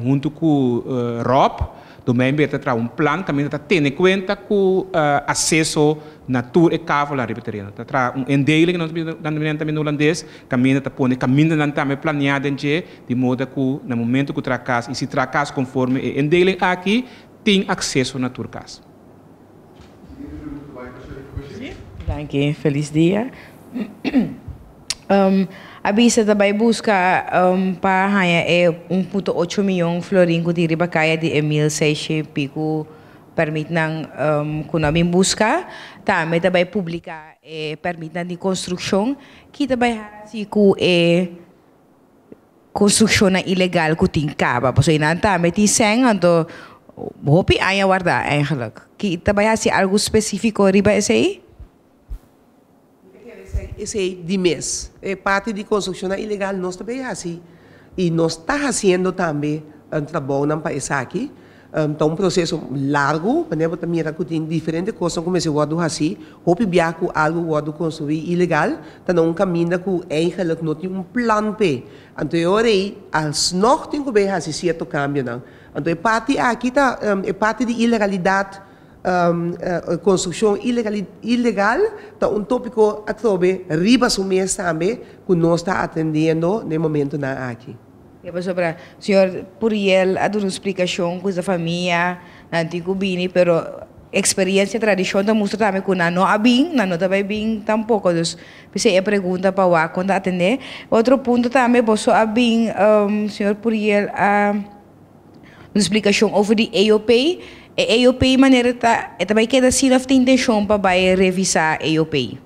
huntu ku Rob Domeinbeheer ta traha un plan kaminda ta tene kuenta ku aseso na tur e kavelnan riba e tereno. Ta traha un indeling, nos ta bisa tambe na hulandes, kaminda ta pone kamindanan tambe planeá den dje, di moda ku na momento ku traha kas i si traha kas konforme e indeling aki, tin akseso na tur kas. Danki, felis dia. A bisa ta bai buska pa haña e 1.8 miyon florin ku tin riba kaya di e 1600 piku pèrmitnan ku no a bin buska. Tambe ta bai publiká e pèrmitnan di konstrukshon. Ki ta bai hasi ku e konstrukshonnan ilegal ku tin kaba? Pasobra einan tambe tin sèn, anto hopi aña wardá eigenlijk. Ki ta bai hasi algu spesífiko riba esei? Mi ta kere esei di mes. E parti di konstrukshonnan ilegal nos ta bay hasi. I nos ta hasiendo tambe un trabounan pa esaki. Ta un proseso largu, manera bo ta mira ku tin diferente kosnan ku mester wòrdu hasí. Hopi bia ku algu wòrdu konstruí ilegal, ta na un kaminda ku eigenlijk no tin un plan p'e. Anto e ora ei alsnog tin ku bay hasi sierto kambionan. Anto e parti aki ta e parti di ilegalidat, konstrukshon ilegal ta un tópiko atrobe riba su mes tambe ku nos ta atendiendo na e momentonan aki. E pasobra señor Puriel a duna un splikashon ku sa famia nan tin ku bini pero eksperiencia tradishon ta mustra tambe ku nan no a bin nan no ta bai bin tampoko dus p'esei e pregunta pa wak kon ta atende. Otro punto tambe boso a bin señor Puriel a duna splikashon over di EOP e EOP manera ta e ta bai keda asina of tin intenshon pa bai revisa EOP?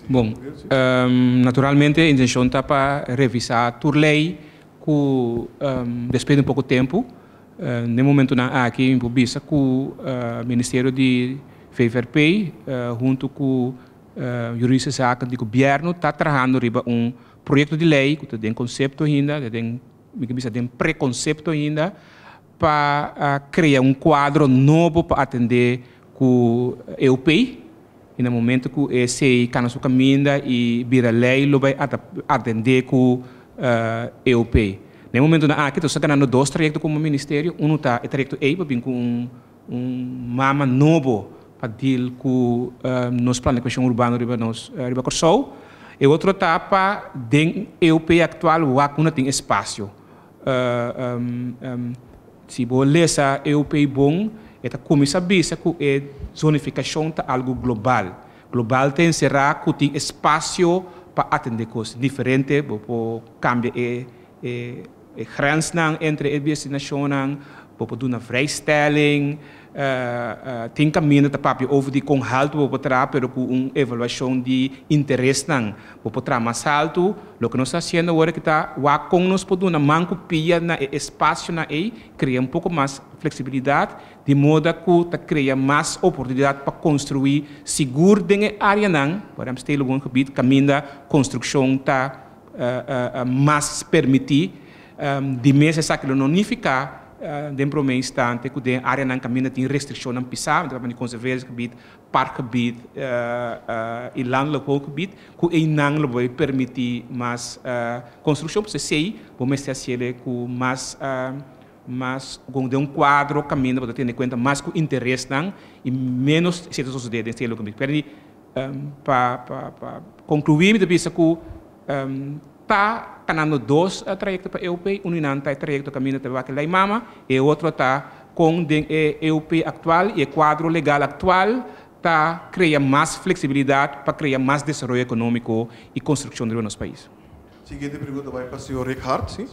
Bon, naturalmente e intencion ta pa revisa tur ley cu despues di un poco tempo. Den momentonan aki mi por bisa cu Ministerio di VVRP hunto cu Juridische Zaken di Gobierno ta trahando riba un proyecto di ley cu ta den concepto ainda, ta den, mi ke bisa den preconcepto ainda, pa crea un cuadro nobo pa atende cu EOP. I na momento ku esei kana su kaminda i bira lei lo bai atendé ku EOP. Na e momentonan aki nos ta ganando dos trayekto komo ministerio. Unu ta e trayekto ei pa bin ku un mama nobo pa deal ku nos planifikashon urbano riba nos riba Kòrsou. E otro ta pa den EOP aktual wak unda tin espasio. Si bo lesa EOP bon, e ta kuminsá bisa ku e zonifikashon ta algu global. Global ta enserá ku tin espasio pa atendé kos diferente, bo por kambia e e grensnan entre e destinashonnan, bo por duna vrijstelling, Tin kaminda ta papia over di kon haltu bo por traha, pero ku un evaluashon di interesnan bo por traha mas haltu. Loke nos ta hasiendo awor aki ta wak kon nos por duna man ku pia na e espasionan ei, krea un poko mas fleksibilidat, di moda ku ta krea mas oportunidat pa konstruí sigur den e áreanan, por ehèmpel stedelijk woongebied, kaminda konstrukshon ta mas permití. Di mes esaki lo no nifiká den promé instante ku den áreanan kaminda tin restrikshonnan pisá, mi ta papia di konserversgebied, parkgebied i landelijk woongebied, ku einan lo bai permití mas konstrukshon. Pues esei bo mester hasiel ku mas mas ku den un kuadro kaminda bo ta tene kuenta mas ku interesnan i ménos esei ta sosodé den stedelijk woongebied. Pero pa pa konkluí mi ta bisa ku Ta kanando dos trayekto pa EOP, unu di nan ta e trayekto kaminda ta wak Lei Mama, e otro ta kon den e EOP aktual i e kuadro legal aktual ta krea mas fleksibilidat pa krea mas desaroyo ekonómiko i konstrukshon riba nos pais. Siguiente pregunta bai pa señor Rick Hart, si.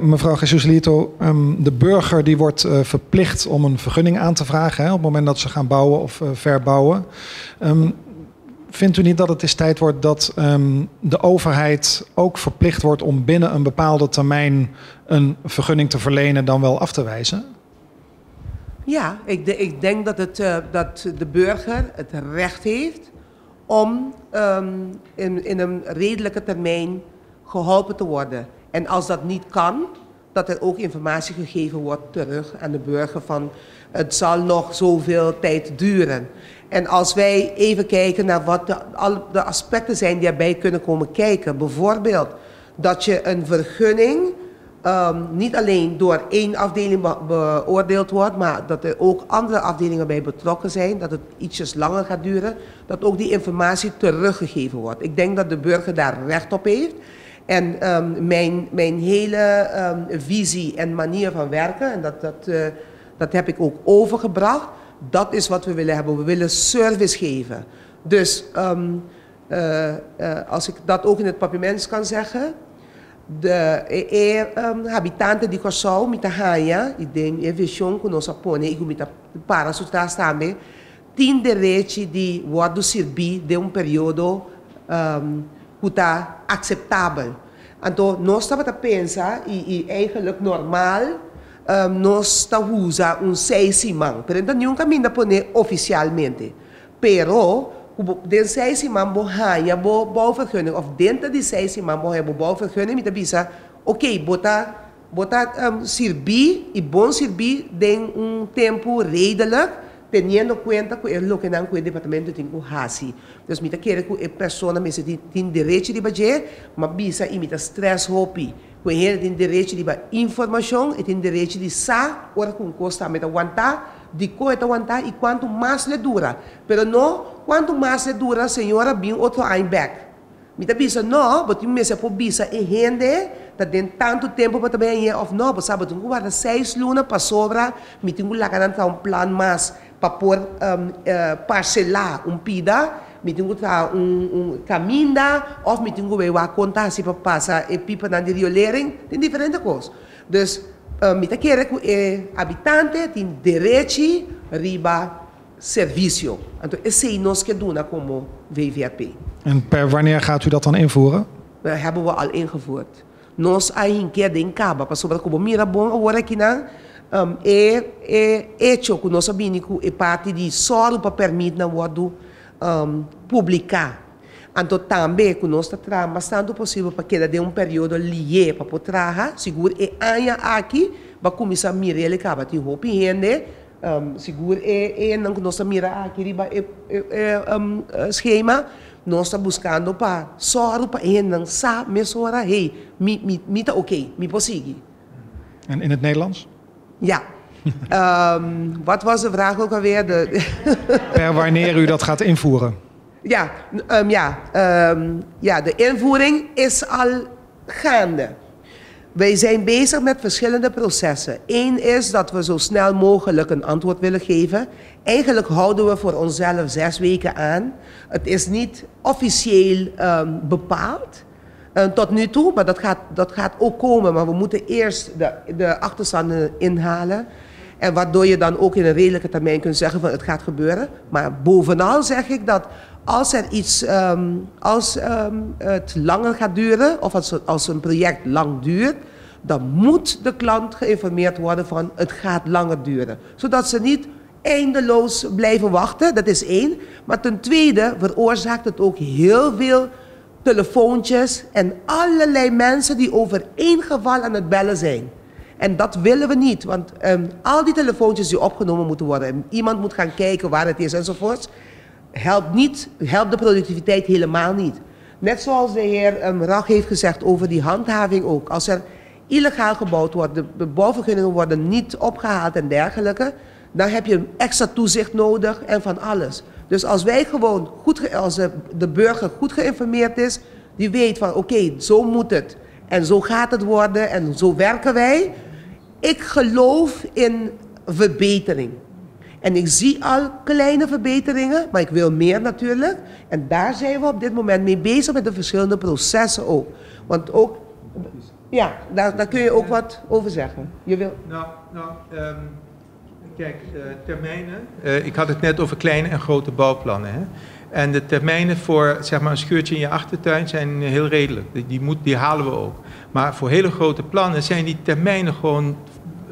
Mevrouw Jesus-Lito, de burger die wordt verplicht om een vergunning aan te vragen, hè, op het moment dat ze gaan bouwen of verbouwen. Vindt u niet dat het eens tijd wordt dat de overheid ook verplicht wordt om binnen een bepaalde termijn een vergunning te verlenen dan wel af te wijzen? Ja, ik, ik denk dat, het, dat de burger het recht heeft om in een redelijke termijn geholpen te worden. En als dat niet kan, dat er ook informatie gegeven wordt terug aan de burger van het zal nog zoveel tijd duren. En als wij even kijken naar wat de, al de aspecten zijn die erbij kunnen komen kijken. Bijvoorbeeld dat je een vergunning niet alleen door één afdeling beoordeeld wordt, maar dat er ook andere afdelingen bij betrokken zijn, dat het ietsjes langer gaat duren, dat ook die informatie teruggegeven wordt. Ik denk dat de burger daar recht op heeft. En mijn hele visie en manier van werken, en dat heb ik ook overgebracht, dat is wat we willen hebben. We willen service geven. Dus als ik dat ook in het Papiaments kan zeggen, de e habitante di Kòrsou mi ta haña i den e vishon ku nos a pone i ku mi ta para su tras tambe, tin derechi di wòrdu sirbí den un periodo ku ta akseptabel. Anto nos tabata pensa i i eigenlik normal nos ta usa un seis siman, pero no ta niun kaminda pone ofisialmente. Pero. ku bo den seis siman bo haña bo bouwvergunning òf denter di seis siman bo haña bo bouwvergunning, mi ta bisa, oké, bo ta bo ta sirbí i bon sirbí den un tempu redelijk, teniendo kuenta ku e lokenan ku e departamento tin ku hasi. Dus mi ta kere ku e persona mester tin derechi riba dje, m'a bisa i mi ta stress hopi ku e hende tin derechi riba informashon, e tin derechi di sa ora ku un kos tambe ta wantá, dikon e ta wantá i kuantu mas lo dura. Pero no kuantu mas lo dura señora bin otro aña bèk. Mi ta bisa no, bo tin mester por bisa e hende ta den tantu tempu bo ta bai hañ'é òf no. Bo sa bo tin ku warda seis luna pasobra mi tin ku laga nan traha un plan mas pa por parselá un pida, mi tin ku traha un kaminda òf mi tin ku bai wak kon ta hasi pa pasa e pipanan di riolering. Tin diferente kos. Dus mi ta kere ku e habitante tin derechi riba servisio. Anto esei nos ke duna komo VVRP. En per wanneer gaat u dat dan invoeren? We hebben we al ingevoerd. Nos a hink'é den kaba pasobra ku bo mira bon awor akinan e e echo ku nos a bini ku e parti di sòru pa pèrmitnan wòrdu publiká. Anto tambe ku nos ta traha mas tantu posibel pa keda den un periodo lié pa por traha, sigur e aña aki bo a kuminsá mira el e kaba. Tin hopi hende, sigur e hendenan ku nos ta mira aki riba e e skema, nos ta buskando pa sòru pa e hendenan sa mesora, hey, mi mi mi ta oké, mi por sigui. En in het Nederlands? Ja. Wat was de vraag ook alweer? De Per wanneer u dat gaat invoeren? Ja, ja, ja, de invoering is al gaande. Wij zijn bezig met verschillende processen. Eén is dat we zo snel mogelijk een antwoord willen geven. Eigenlijk houden we voor onszelf 6 weken aan. Het is niet officieel bepaald tot nu toe, maar dat gaat ook komen. Maar we moeten eerst de achterstanden inhalen. En waardoor je dan ook in een redelijke termijn kunt zeggen van het gaat gebeuren. Maar bovenal zeg ik dat als er iets, als het langer gaat duren, of als een project lang duurt, dan moet de klant geïnformeerd worden van het gaat langer duren. Zodat ze niet eindeloos blijven wachten, dat is één. Maar ten tweede veroorzaakt het ook heel veel telefoontjes en allerlei mensen die over één geval aan het bellen zijn. En dat willen we niet, want al die telefoontjes die opgenomen moeten worden en iemand moet gaan kijken waar het is enzovoort, helpt niet, helpt de productiviteit helemaal niet. Net zoals de heer Rag heeft gezegd over die handhaving ook. Als er illegaal gebouwd wordt, de bouwvergunningen worden niet opgehaald en dergelijke, dan heb je extra toezicht nodig en van alles. Dus als wij gewoon goed, als de burger goed geïnformeerd is, die weet van oké, zo moet het en zo gaat het worden en zo werken wij. Ik geloof in verbetering. En ik zie al kleine verbeteringen, maar ik wil meer natuurlijk. En daar zijn we op dit moment mee bezig met de verschillende processen ook. Want ook, ja, daar kun je ook wat over zeggen. Je wil... Nou, kijk, termijnen. Ik had het net over kleine en grote bouwplannen. Hè? En de termijnen voor, zeg maar, een schuurtje in je achtertuin zijn heel redelijk. Die halen we ook. Maar voor hele grote plannen zijn die termijnen gewoon,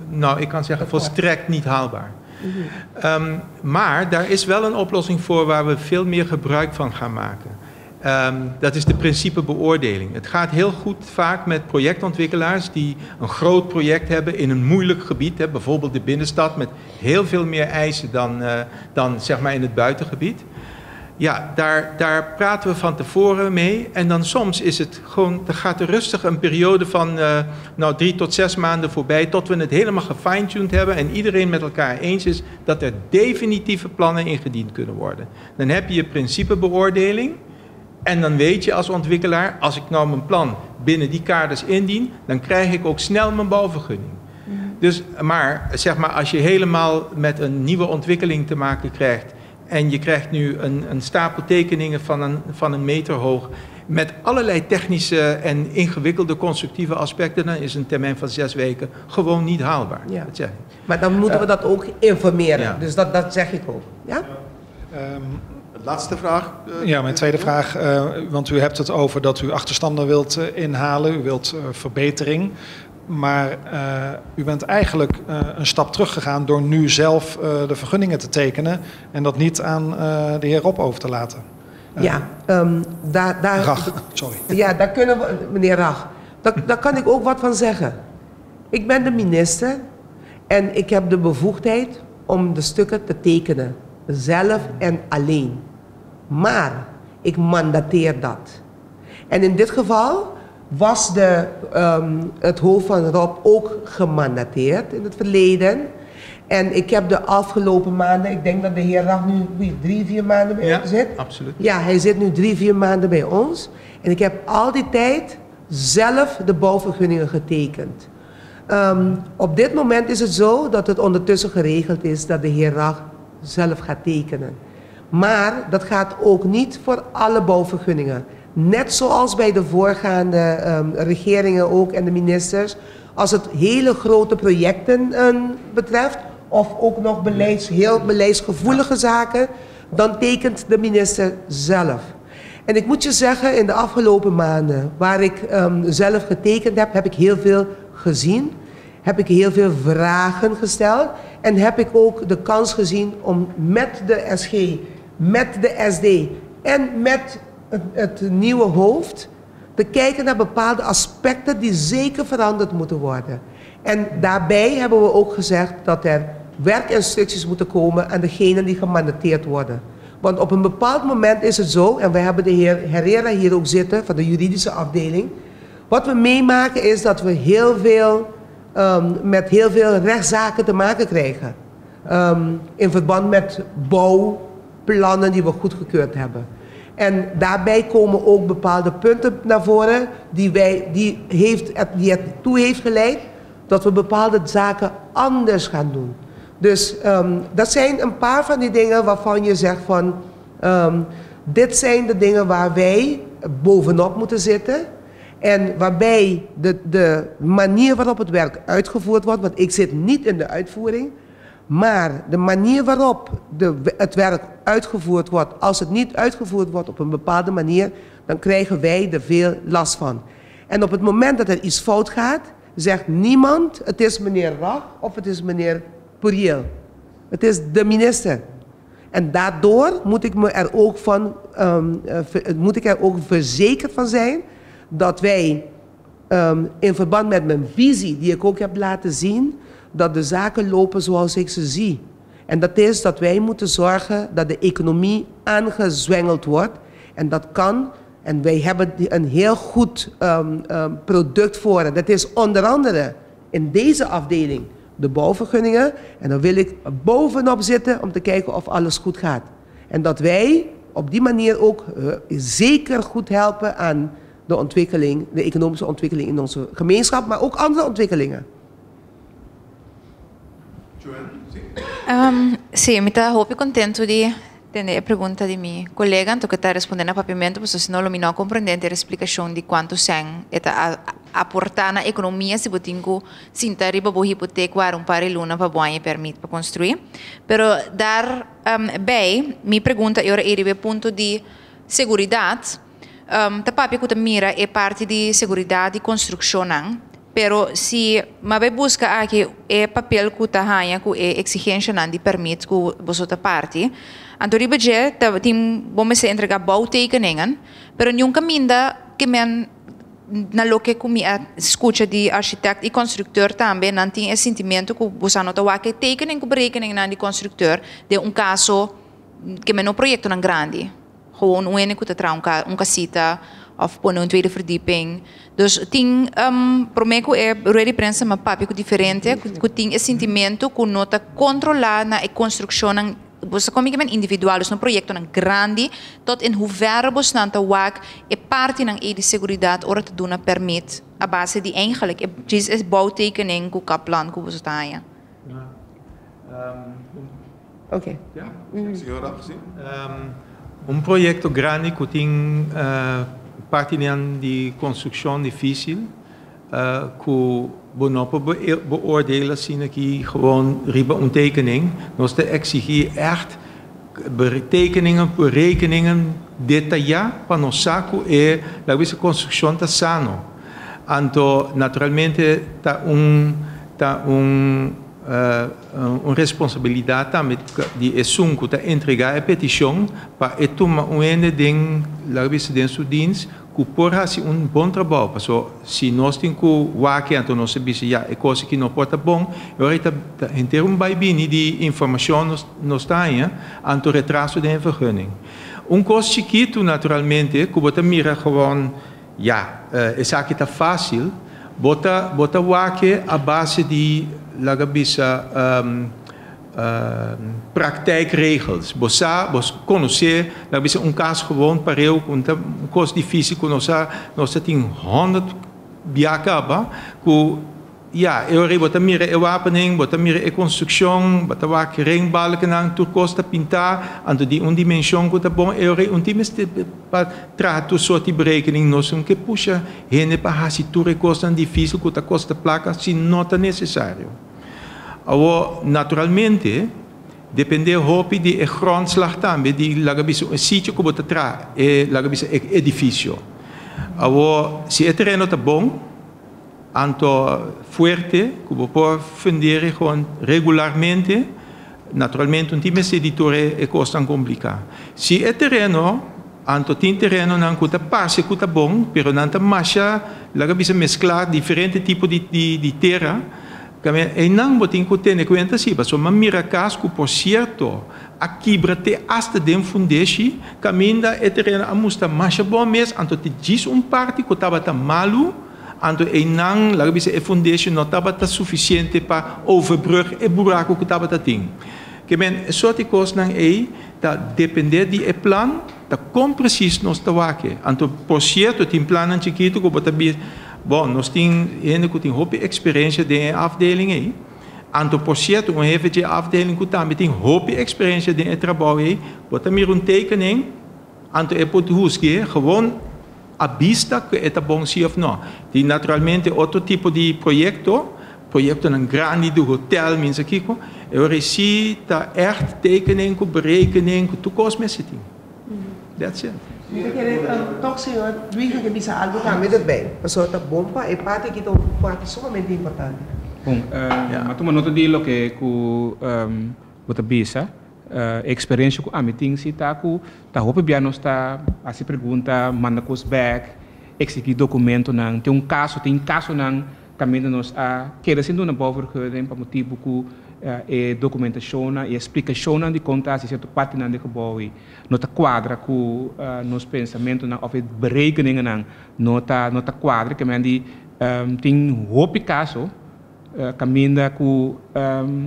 nou, ik kan zeggen, volstrekt niet haalbaar. Maar daar is wel een oplossing voor waar we veel meer gebruik van gaan maken. Dat is de principebeoordeling. Het gaat heel goed vaak met projectontwikkelaars die een groot project hebben in een moeilijk gebied. Hè, bijvoorbeeld de binnenstad met heel veel meer eisen dan, zeg maar, in het buitengebied. Ja, daar praten we van tevoren mee. En dan soms is het gewoon, dan gaat er rustig een periode van nou, 3 tot 6 maanden voorbij tot we het helemaal gefine-tuned hebben en iedereen met elkaar eens is dat er definitieve plannen ingediend kunnen worden. Dan heb je je principebeoordeling. En dan weet je als ontwikkelaar, als ik nou mijn plan binnen die kaders indien, dan krijg ik ook snel mijn bouwvergunning. Dus, maar zeg maar, als je helemaal met een nieuwe ontwikkeling te maken krijgt en je krijgt nu een stapel tekeningen van een meter hoog met allerlei technische en ingewikkelde constructieve aspecten, dan is een termijn van 6 weken gewoon niet haalbaar. Ja. Dat zeg ik. Maar dan moeten we dat ook informeren. Ja. Dus dat zeg ik ook. Ja? Laatste vraag. Ja, mijn tweede vraag. Want u hebt het over dat u achterstanden wilt inhalen. U wilt verbetering. Maar u bent eigenlijk een stap teruggegaan door nu zelf de vergunningen te tekenen en dat niet aan de heer Rob over te laten. Ja, daar, daar, Rag, sorry. Ja, daar kunnen we, meneer Rag, daar kan ik ook wat van zeggen. Ik ben de minister en ik heb de bevoegdheid om de stukken te tekenen. Zelf en alleen. Maar ik mandateer dat. En in dit geval was het hoofd van Rob ook gemandateerd in het verleden. En ik heb de afgelopen maanden, ik denk dat de heer Rag nu 3, 4 maanden bij Ja, ons zit. Absoluut. Ja, hij zit nu 3, 4 maanden bij ons. En ik heb al die tijd zelf de bouwvergunningen getekend. Op dit moment is het zo dat het ondertussen geregeld is dat de heer Rag zelf gaat tekenen. Maar dat gaat ook niet voor alle bouwvergunningen. Net zoals bij de voorgaande regeringen ook en de ministers. Als het hele grote projecten betreft, of ook nog heel beleidsgevoelige zaken, dan tekent de minister zelf. En ik moet je zeggen, in de afgelopen maanden waar ik zelf getekend heb, heb ik heel veel gezien. Heb ik heel veel vragen gesteld. En heb ik ook de kans gezien om met de SG, met de SD en met het nieuwe hoofd te kijken naar bepaalde aspecten die zeker veranderd moeten worden. En daarbij hebben we ook gezegd dat er werkinstructies moeten komen aan degenen die gemandateerd worden. Want op een bepaald moment is het zo, en we hebben de heer Herrera hier ook zitten van de juridische afdeling. Wat we meemaken is dat we met heel veel rechtszaken te maken krijgen. In verband met bouwplannen die we goedgekeurd hebben. En daarbij komen ook bepaalde punten naar voren die het toe heeft geleid dat we bepaalde zaken anders gaan doen. Dus dat zijn een paar van die dingen waarvan je zegt van, dit zijn de dingen waar wij bovenop moeten zitten. En waarbij de manier waarop het werk uitgevoerd wordt, want ik zit niet in de uitvoering, maar de manier waarop het werk uitgevoerd wordt, als het niet uitgevoerd wordt op een bepaalde manier, dan krijgen wij er veel last van. En op het moment dat er iets fout gaat, zegt niemand: het is meneer Rag of het is meneer Puriel. Het is de minister. En daardoor moet ik er ook verzekerd van zijn dat wij in verband met mijn visie, die ik ook heb laten zien, dat de zaken lopen zoals ik ze zie. En dat is dat wij moeten zorgen dat de economie aangezwengeld wordt. En dat kan. En wij hebben een heel goed product voor. Dat is onder andere in deze afdeling de bouwvergunningen. En dan wil ik bovenop zitten om te kijken of alles goed gaat. En dat wij op die manier ook zeker goed helpen aan de ontwikkeling, de economische ontwikkeling in onze gemeenschap, maar ook andere ontwikkelingen. Si, mi ta hopi contento di tende e pregunta di mi colega, anto cu ta responde na papiamento, pasobra sino lo mi no comprende e explicacion di cuanto cen e ta aporta na economia si bo tin cu sinta riba bo hipoteek un par di luna pa bo haya permit pa construi. Pero daar bij, mi pregunta ta e punto di seguridad, ta papia cu ta mira e parti di seguridad di construccion. Pero si m'a bay busca aki e papel cu ta haya cu e exigencia nan di permit cu boso ta parti. Anto riba dje ta tin bo mester entrega bouwtekeningen, pero ningun caminda cu men na loke cu mi a scucha di architect y constructor tambe nan tin e sentimento cu boso no ta wak e tekening cu berekening nan di constructor den un caso cu men no proyecto nan grandi. Gewoon un hende cu ta traha un casita of pone un tweede verdieping. Dus tin prome cu e rueda di prensa m'a papia cu diferente, cu tin e sentimento cu no ta controla na e construccion nan boso como cu individual, dus un proyecto nan grandi, tot in hoeverre boso nan ta wak e parti nan e di seguridad ora ta duna permit a base di eigenlijk e djis e bouwtekening cu plan cu boso ta haya. Oké. Ja. Señor si. Un proyecto grandi cu tin parti di construccion dificil, cu bo no por beoordelen asina aki gewoon riba un tekening. Nos ta exigi echt tekeningen, berekeningen detaya pa nos sa cu e la construccion ta sano. Anto, naturalmente, ta un Un responsabilidat tambe di esun ku ta entregá e petishon pa e tuma un hende den, laga bisa, den su dins ku por hasi un bon trabou. Paso si nos tin ku wak anto nos ta bisa ya e kos aki no por ta bon, e ora ei ta henter un bai bini di informashon nos nos ta haña, anto retraso den e vergunning. Un kos chikitu naturalmente ku bo ta mira gewoon Ya, esaki ta fácil. Bo ta bo ta wak a base di, laga bisa, praktijkregels. Bo sa, bo konosé, laga bisa, un kas gewoon pareu ku ta un kos difícil ku nos a nos ta tin honderd bia kaba ku Ya, e ora ei bo ta mira e wapennan, bo ta mira e konstrukshon, bo ta wak ringbalkennan, tur kos ta pintá, anto di un dimenshon ku ta bon. E ora ei un tin mester pa traha tur sorti berekening. Nos no ke pusha hende pa hasi tur e kosnan difísil ku ta kosta plaka si no ta nesesario. Awor, naturalmente, dependé hopi di e grondslag tambe di laga bisa un sitio ku bo ta traha e laga bisa e edifisio. Awor, si e tereno ta bon, Anto fuerte ku bo por fundere gewoon regularmente, naturalmente un tin mester di tur e kosnan kompliká. Si e tereno, anto tin terenonan ku ta parse ku ta bon, pero nan ta masha, laga bisa mesklá diferente tipo di di tera, einan bo tin ku tene kuenta si, pasobra mi a mira kas ku por sierto a kibra te asta den fundeshi, kaminda e tereno a mustra masha bon mes, anto te djis un parti ku tabata malu. Anto einan, laga bisa, e fundeshi no tabata sufisiente pa overbrug e buraku ku tabata tin. Ke men, e sort di kosnan ei ta dependé di e plan, ta kon presis nos ta wak e. Anto, por sierto, tin plannan chikitu ku bo ta bisa, bon, nos tin hende ku tin hopi eksperensia den e afdeling ei. Anto, por sierto, un hefe dje afdeling ku tambe tin hopi eksperensia den e trabou ei, bo ta mira un tekening, Anto e por husg'é gewoon a bista ku e ta bon si òf nò. Tin naturalmente otro tipo di proyekto, proyektonan grandi di hotel, minsa kiko, e ora ei si ta ègt tekening ku berekening ku tur kos mester tin. That's it. Mi ta kere tòg señor Luiga ke bisa algu tambe erbij, pasobra ta bon pa e parti aki ta un parti sumamente importante. Bon, mi a tuma nota di loke ku bo ta bisa. E eksperensia ku ami tin si ta ku ta hopi bia nos ta hasi pregunta, manda kos bèk, eksigí dokumentonan. Tin un kaso, tin kasonan kaminda nos a keda sin duna bouwvergunning pa motibu ku e dokumentashonnan i e splikashonnan di kon ta hasi sierto partinan di gebou ei no ta kuadra ku nos pensamentunan òf e berekeningennan no ta no ta kuadra. Ke men di tin hopi kaso. Kaminda ku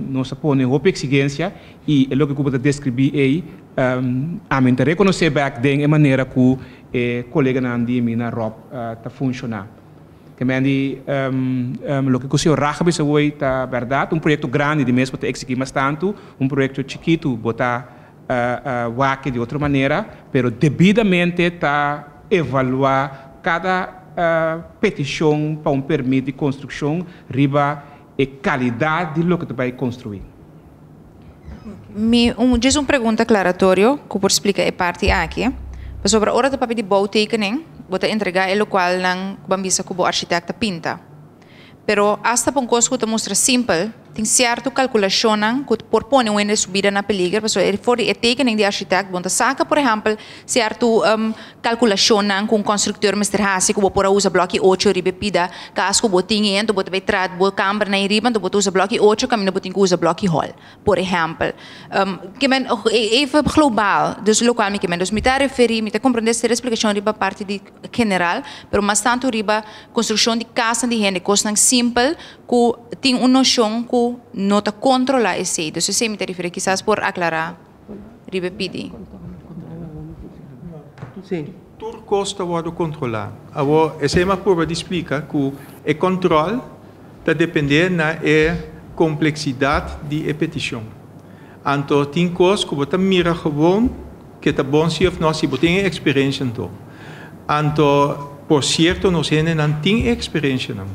nos a pone hopi eksigensia i e loke ku bo ta deskribí ei, ami ta rekonosé bèk den e manera ku e koleganan di mi na Rob ta funshoná. Ke men di loke ku señor Raj a bisa woi ta bèrdat, un proyekto grandi di mes bo ta eksigí mas tantu, un proyekto chikitu bo ta wak di otro manera, pero debidamente ta evaluá kada petishon pa un permit di konstrukshon riba e kalidat di loke ta bai konstruí. Mi un djis un pregunta aklaratorio ku por splika e parti aki. Pasobra ora ta papia di bouwtekening, bo ta entregá e lokualnan ku ban bisa ku bo architect ta pinta. Pero asta pa un kos ku ta mustra simpel, tin sierto kalkulashonnan ku por pone un hende su bida na peliger, pasobra e for di e tekening di architect bo ta saka por ehèmpel sierto kalkulashonnan ku un konstrukteur mester hasi ku bo por a usa blòki ocho riba e pida kas ku bo tin ei, anto bo ta bai traha bo kambernan ei riba, anto bo ta usa blòki ocho kaminda bo tin ku usa blòki hòl. Por ehèmpel, ke men even globaal, dus lokual mi ke men. Dus mi ta referí, mi ta komprendé ser esplikashon riba parti di general, pero mas tantu riba konstrukshon di kasnan di hende, kosnan simpel ku tin un noshon ku no ta kontrolá esei. Dus esei mi ta referí, kisas por aklará riba e pidi. Tur kos ta wòrdu kontrolá. Awor, esei mi a purba di splika ku e kòntròl ta dependé na e kompleksidat di e petishon. Anto tin kos ku bo ta mira gewoon ke ta bon si òf no si bo tin e eksperensha anto. Anto por sierto nos hendenan tin e eksperenshanan.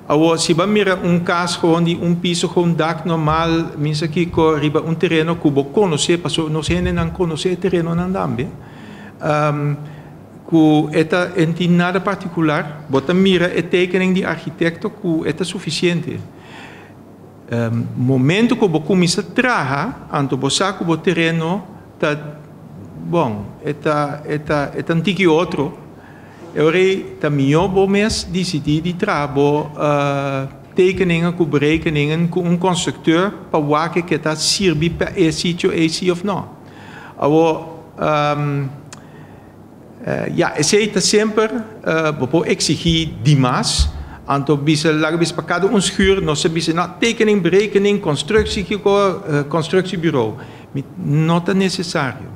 Awor si bo a mira un kas gewoon di un piso gewoon dak normal misa kiko riba un tereno ku bo konosé pasobra nos hendenan konosé e terenonan tambe. Ku e ta e tin nada partikular, bo ta mira e tekening di arkitekto ku e ta sufisiente. Momento ku bo kuminsá traha, anto bo sa ku bo tereno ta bon, e ta e ta e ta un tiki otro. E ora ei ta mihó bo mes disidí di traha bo tekeningen ku berekeningen ku un konstrukteur pa wak ke ta sirbi pa e sitio ei si òf no. Awor Ya, esei ta semper bo por exigí dimas, anto bisa laga bisa pa kada un schuur nos a bisa no tekening, berekening, constructie kiko, constructiebureau. Mi no ta necesario.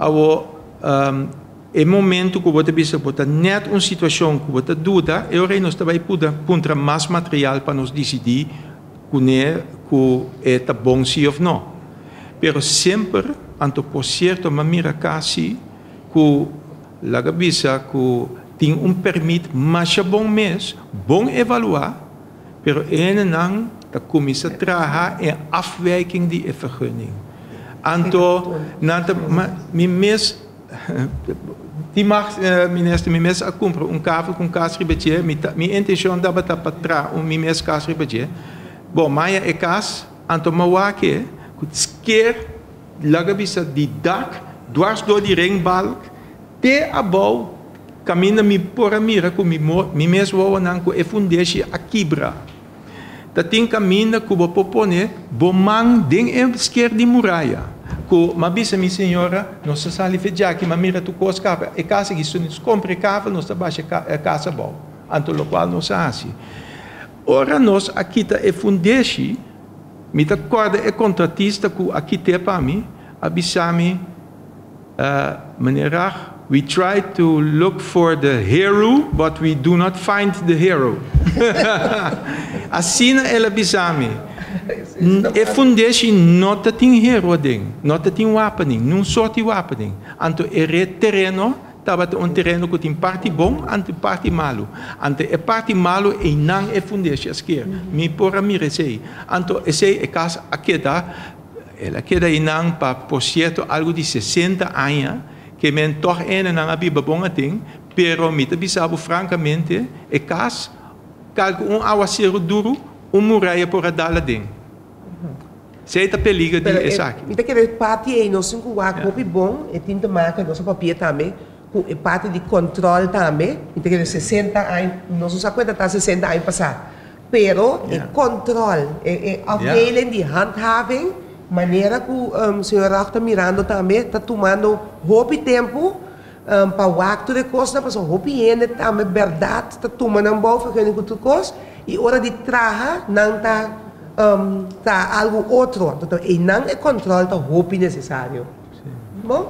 Awor e momento ku bo ta bisa bo ta net un situacion ku bo ta duda, e ora ei nos ta bai puntra mas material pa nos disidí kuné ku e ta bon si of no. Pero semper, anto por cierto m'a mira casi ku laga bisa ku tin un permit masha bon mes, bon evaluá, pero e hendenan ta kuminsá traha en afwijking di e vergunning. Anto nan ta, ma mi mes tin mag minister, mi mes a kumpra un kavel ku un kas riba dje, mi ta mi intenshon tabata pa traha un mi mes kas riba dje. Bon, maya e kas, anto m'a wak e ku sker. Laga bisa di dak dwars door di ringbalk te abou kaminda mi por a mira ku mi mi mes wowonan ku e fundeshi a kibra. Ta tin kaminda ku bo por pone bo man den e sker di muraya. Ku m'a bisa mi señora, nos ta sali fe djaki, m'a mira tur kos kaba. E kas aki, si nos kompra e kavel nos ta basha e kas abou. Anto lokual nos a hasi. Ora nos a kita e fundeshi. Mi ta kòrda e kontratista ku a kit'é pa mi a bisa mi, Meneer Rag, we try to look for the hero, but we do not find the hero. Asina el a bisa mi. E fundeshi no ta tin hero aden, no ta tin wapening, niun sorti wapening. Anto e tereno Tabata un tereno ku tin parti bon anto parti malu. Anto e parti malu einan e fundeshi a sker. Mi por a mira esei. Anto esei e kas a keda, el a keda einan pa por sierto algu di 60 aña, ke men tòg enenan a biba bon aden, pero mi ta bisa bo frankamente, e kas, kalku un awaseru duru, un muraya por a dal aden. Esei ta peliger di esaki. Mi ta kere e parti ei nos tin ku wak hopi bon, e tin te make nos a papia tambe ku e parti di control tambe, mi ta kere 60 aña, nos no sa kuenta ta 60 aña pasá, pero e control, e afdeling di handhaving, manera ku señor Rauch ta mirando tambe ta tumando hopi tempu pa wak tur e kosnan pasobra hopi hende tambe bèrdat ta tuma nan bouwvergunning ku tur kos i ora di traha nan ta Ta algu otro, anto einan e control ta hopi necesario. Bon?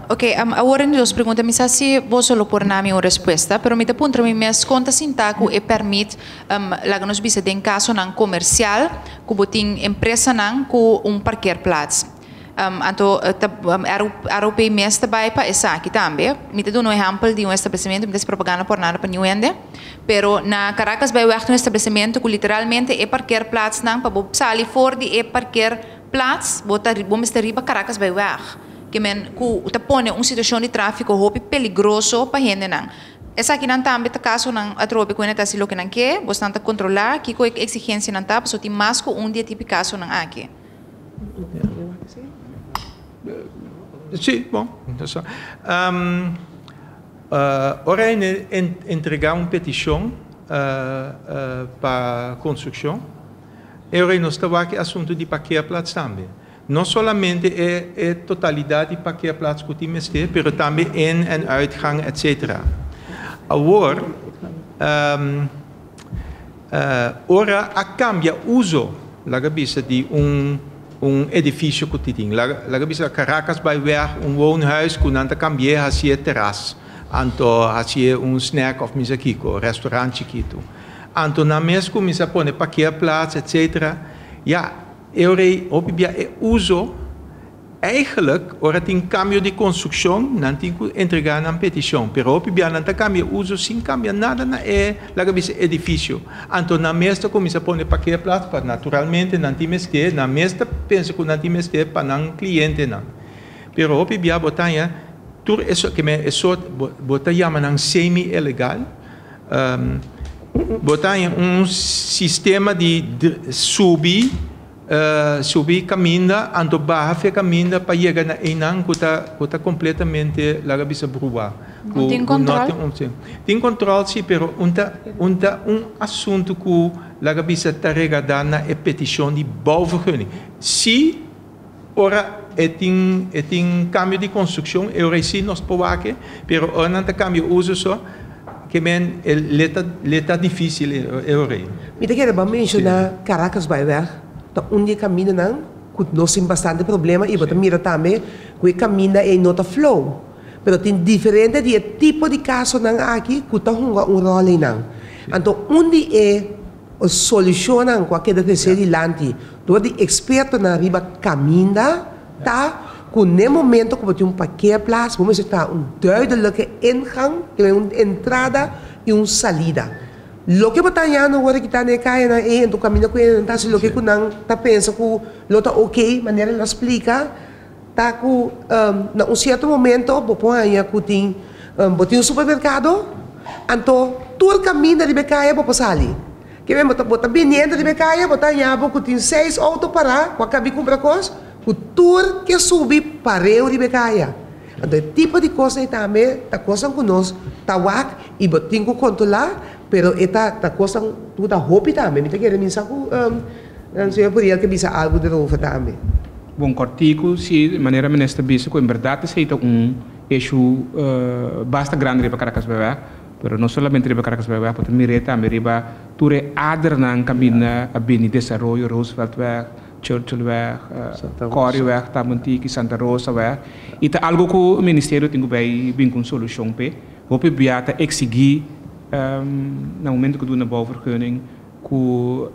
Ok, awor e dos pregunta, mi sa si boso lo por nami un respuesta, pero mi ta puntra mi mes kon ta sinta ku e permit, laga nos bisa den kasonan komersial ku bo tin empresanan ku un parkeerplaats. Anto ta ROP mes ta bai pa esaki tambe. Mi ta duna un ehèmpel di un establesimentu, mi ta hasi propaganda por nada pa niun hende, pero na Caracas Byweg tin un establesimentu ku literalmente e parkeerplaatsnan pa bo sali for di e parkeerplaats bo ta bo mester riba Caracas Byweg. Ke men ku ta pone un situashon di tráfiko hopi peligroso pa hendenan. Esakinan tambe ta kasonan atrobe ku hende ta hasi loke nan ke, bosnan ta kontrolá kiko e eksigensianan ta pasobra tin mas ku un di e tipi kasonan aki. Sí, bon. Ora hende entregá un petishon pa konstrukshon, e ora nos ta wak e asuntu di parkeerplaats tambe. No solamente e totalidat di parkeerplaats ku tin mester, pero tambe in en uitgang, etcetera. Awor, Ora a kambia uso, laga bisa, di un un edifisio ku tin. Laga bisa Caracas bai weg un woonhuis ku nan ta kambi'é hasié teras, anto hasié un snack òf misa kiko, restaurant chikitu. Anto nan mes kuminsá pone parkeerplaats etcetera. Ya, e ora ei hopi bia e uso. Eigenlijk, ora tin kambio di konstrukshon, nan tin ku entregá nan petishon. Pero hopi bia nan ta kambia uso sin kambia nada na e, laga bisa, edifisio. Anto nan mes ta kuminsá pone parkeerplaats pa naturalmente nan tin mester, nan mes ta pensa ku nan tin mester pa nan klientenan. Pero hopi bia bo ta haña tur e sort, ke men e sort bo ta yama nan semi-ilegal. Bo ta haña un sistema di subi subi kaminda anto baha fe kaminda pa yega na einan ku ta ku ta kompletamente laga bisa bruá. No tin kòntròl? Tin kòntròl si pero un ta un ta un asuntu ku laga bisa ta regardá na e petishon di bouwvergunning. Si ora e tin e tin kambio di konstrukshon e ora ei si nos por wak e pero ora nan ta kambia uso so ke men e le ta le ta difísil e ora ei. Mi ta kere bo a menshoná Caracasbaaiweg ta un di e kamindanan ku nos tin bastante problema i bo ta mira tambe ku e kaminda ei no ta flow. Pero tin diferente di e tipo di kasonan aki ku ta hunga un ròl einan. Anto un di e solushonnan ku a keda tresé dilanti dor di ekspertonan riba kaminda ta ku n'e momento ku bo tin un parkeerplaats bo mester traha un duidelijke ingang, un entrada i un salida. Loke bo ta hañando ora ki ta na e kayanan ei anto kaminda ku e nan ta hasi loke ku nan ta pensa ku lo ta oke manera nan a splika. Ta ku na un sierto momento bo por haña ku tin bo tin un supermerkado, anto tur kaminda riba e kaya bo por sali. Ke men bo ta bo ta biniendo riba e kaya bo ta haña bo ku tin seis outo pará ku a kabi kumpra kos ku tur ke subi pareu riba e kaya. Anto e tipo di kos ei tambe ta kosnan ku nos ta wak i bo tin ku kontrolá pero e ta ta kosnan ku ta hopi tambe. Mi ta kere mi sa ku señor Puriel ke bisa algu derover tambe. Bon kòrtiku, si, manera minister bisa ku en bèrdat esei ta un issue basta grandi riba Caracasbaaiweg, pero no solamente riba Caracasbaaiweg, bo ta mir'é tambe riba tur e adernan kaminda a bini desaroyo, Rooseveltweg, Churchillweg, Corrieweg, Tamontiki, Santa Rosaweg, i ta algu ku ministerio tin ku bai bin ku un solushon p'e. Hopi bia ta eksigí na momento ku duna bouwvergunning, ku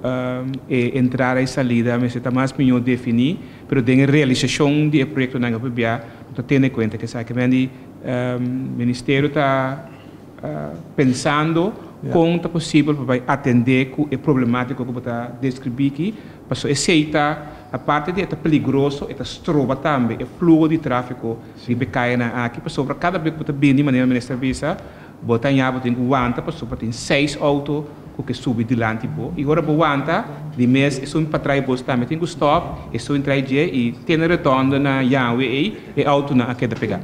e entrada i salida mester ta mas mihó definí, pero den e realisashon di e proyektonan hopi bia no ta tene kuenta ku esaki. Men di ministerio ta pensando kon ta posibel pa bai atendé ku e problemátiko ku bo ta deskribí aki, pasobra esei ta aparte di e ta peligroso e ta stroba tambe e fluho di tráfiko riba e kayanan aki, pasobra kada bes ku bo ta bini manera minister a bisa Bo ta ña bo tin ku wanta pasobra tin seis outo ku ke subi dilanti bo i ora bo wanta di mes esun patrai bos tambe tin ku stòp esun trai dje i tene rotonde na Yahwe ei e outonan a keda pegá.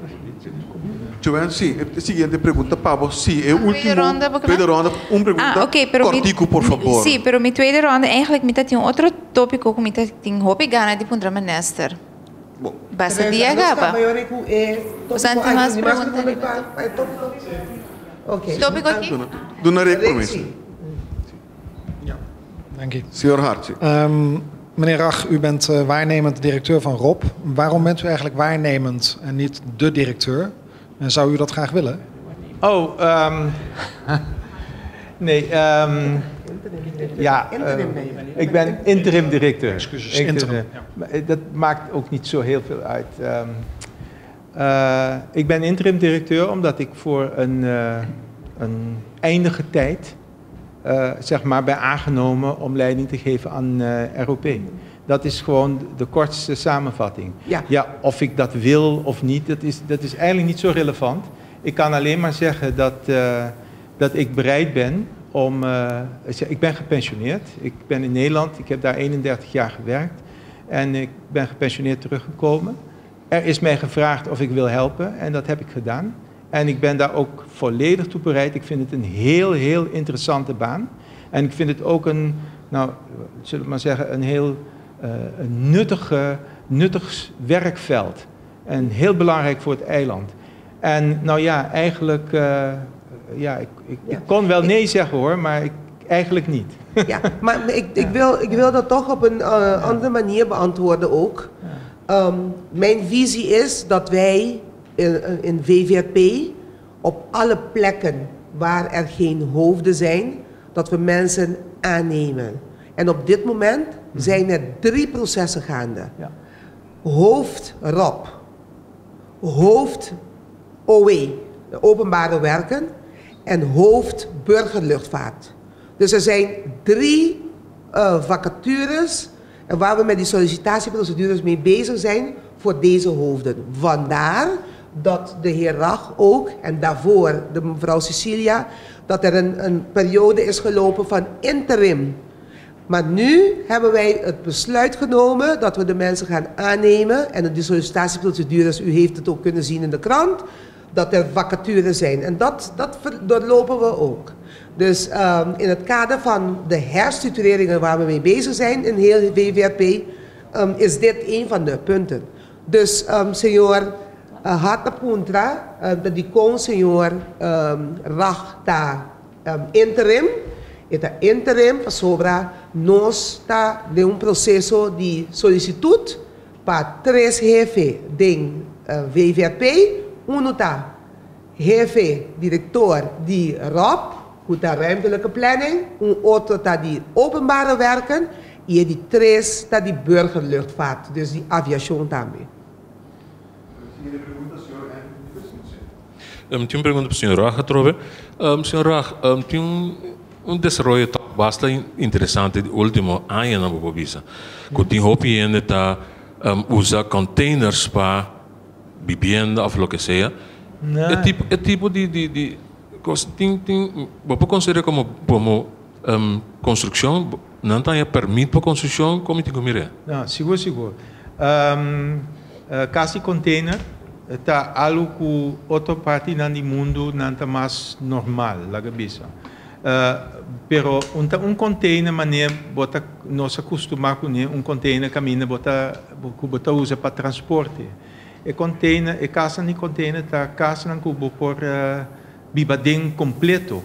Joanne, si, e siguiente pregunta pa bo, si, e ultimo, tweede ronda, un pregunta kòrtiku por fabor. Si, pero mi tweede ronda eigenlijk mi ta tin un otro tópiko ku mi ta tin hopi gana di puntra minister. Basta dia gaba. Boso tin mas pregunta riba tópiko aki? Duna Rick permiso. Dank u. Señor Hart, si. Meneer Rag, u bent waarnemend directeur van Rob. Waarom bent u eigenlijk waarnemend en niet de directeur? En zou u dat graag willen? Oh, nee, ja, ik ben interim directeur. Excuses, interim. Dat maakt ook niet zo heel veel uit. Ik ben interim directeur omdat ik voor een, een eindige tijd zeg maar ben aangenomen om leiding te geven aan ROP. Dat is gewoon de kortste samenvatting. Ja. Ja, of ik dat wil of niet, dat is eigenlijk niet zo relevant. Ik kan alleen maar zeggen dat ik bereid ben om. Ik ben gepensioneerd. Ik ben in Nederland, ik heb daar 31 jaar gewerkt. En ik ben gepensioneerd teruggekomen. Er is mij gevraagd of ik wil helpen en dat heb ik gedaan. En ik ben daar ook volledig toe bereid. Ik vind het een heel, heel interessante baan. En ik vind het ook een, nou, zullen we maar zeggen, een heel een nuttige, nuttig werkveld. En heel belangrijk voor het eiland. En nou ja, eigenlijk, ja, ik kon wel nee zeggen hoor, maar ik, eigenlijk niet. Ja, maar ik wil dat toch op een andere manier beantwoorden ook. Mijn visie is dat wij in VVRP op alle plekken waar er geen hoofden zijn, dat we mensen aannemen. En op dit moment zijn er drie processen gaande. Hoofd ROP, hoofd OW, de openbare werken, en hoofd burgerluchtvaart. Dus er zijn drie vacatures en waar we met die sollicitatieprocedures mee bezig zijn voor deze hoofden. Vandaar Dat de heer Rag ook, en daarvoor de mevrouw Cecilia, dat er een periode is gelopen van interim. Maar nu hebben wij het besluit genomen dat we de mensen gaan aannemen. En de sollicitatieprocedures, u heeft het ook kunnen zien in de krant, dat er vacatures zijn. En dat doorlopen we ook. Dus in het kader van de herstructureringen waar we mee bezig zijn in heel VVRP, is dit een van de punten. Dus señor Hart a puntra, dikon señor Rag ta interim, e ta interim pasobra nos ta den un proseso di solisitut pa tres hefe den VVRP, unu ta hefe direktor di ROP, ku ta Ruimtelijke Planning, un otro ta di Openbare Werken i e di tres ta di Burgerluchtvaart, dus di aviashon tambe. Siguiente pregunta, señor Anthony. Tin un pregunta pa señor Rag atrobe. Señor Rag, tin un desaroyo basta interesante di último añanan, bo por bisa, ku tin hopi hende ta usa containers pa bibienda òf loke sea. E tipo di kos tin bo por konsiderá komo konstrukshon, nan ta pèrmit pa konstrukshon, kon tin ku mira? No, sigur, sigur. Kas di container ta algo ku otro parti di mundu nan ta mas normal, laga bisa. Pero un container manera bo ta nos a kustumá kuné, un container kaminda bo ta usa pa transporte. E container, e kas di container ta kas ku bo por biba den kompleto.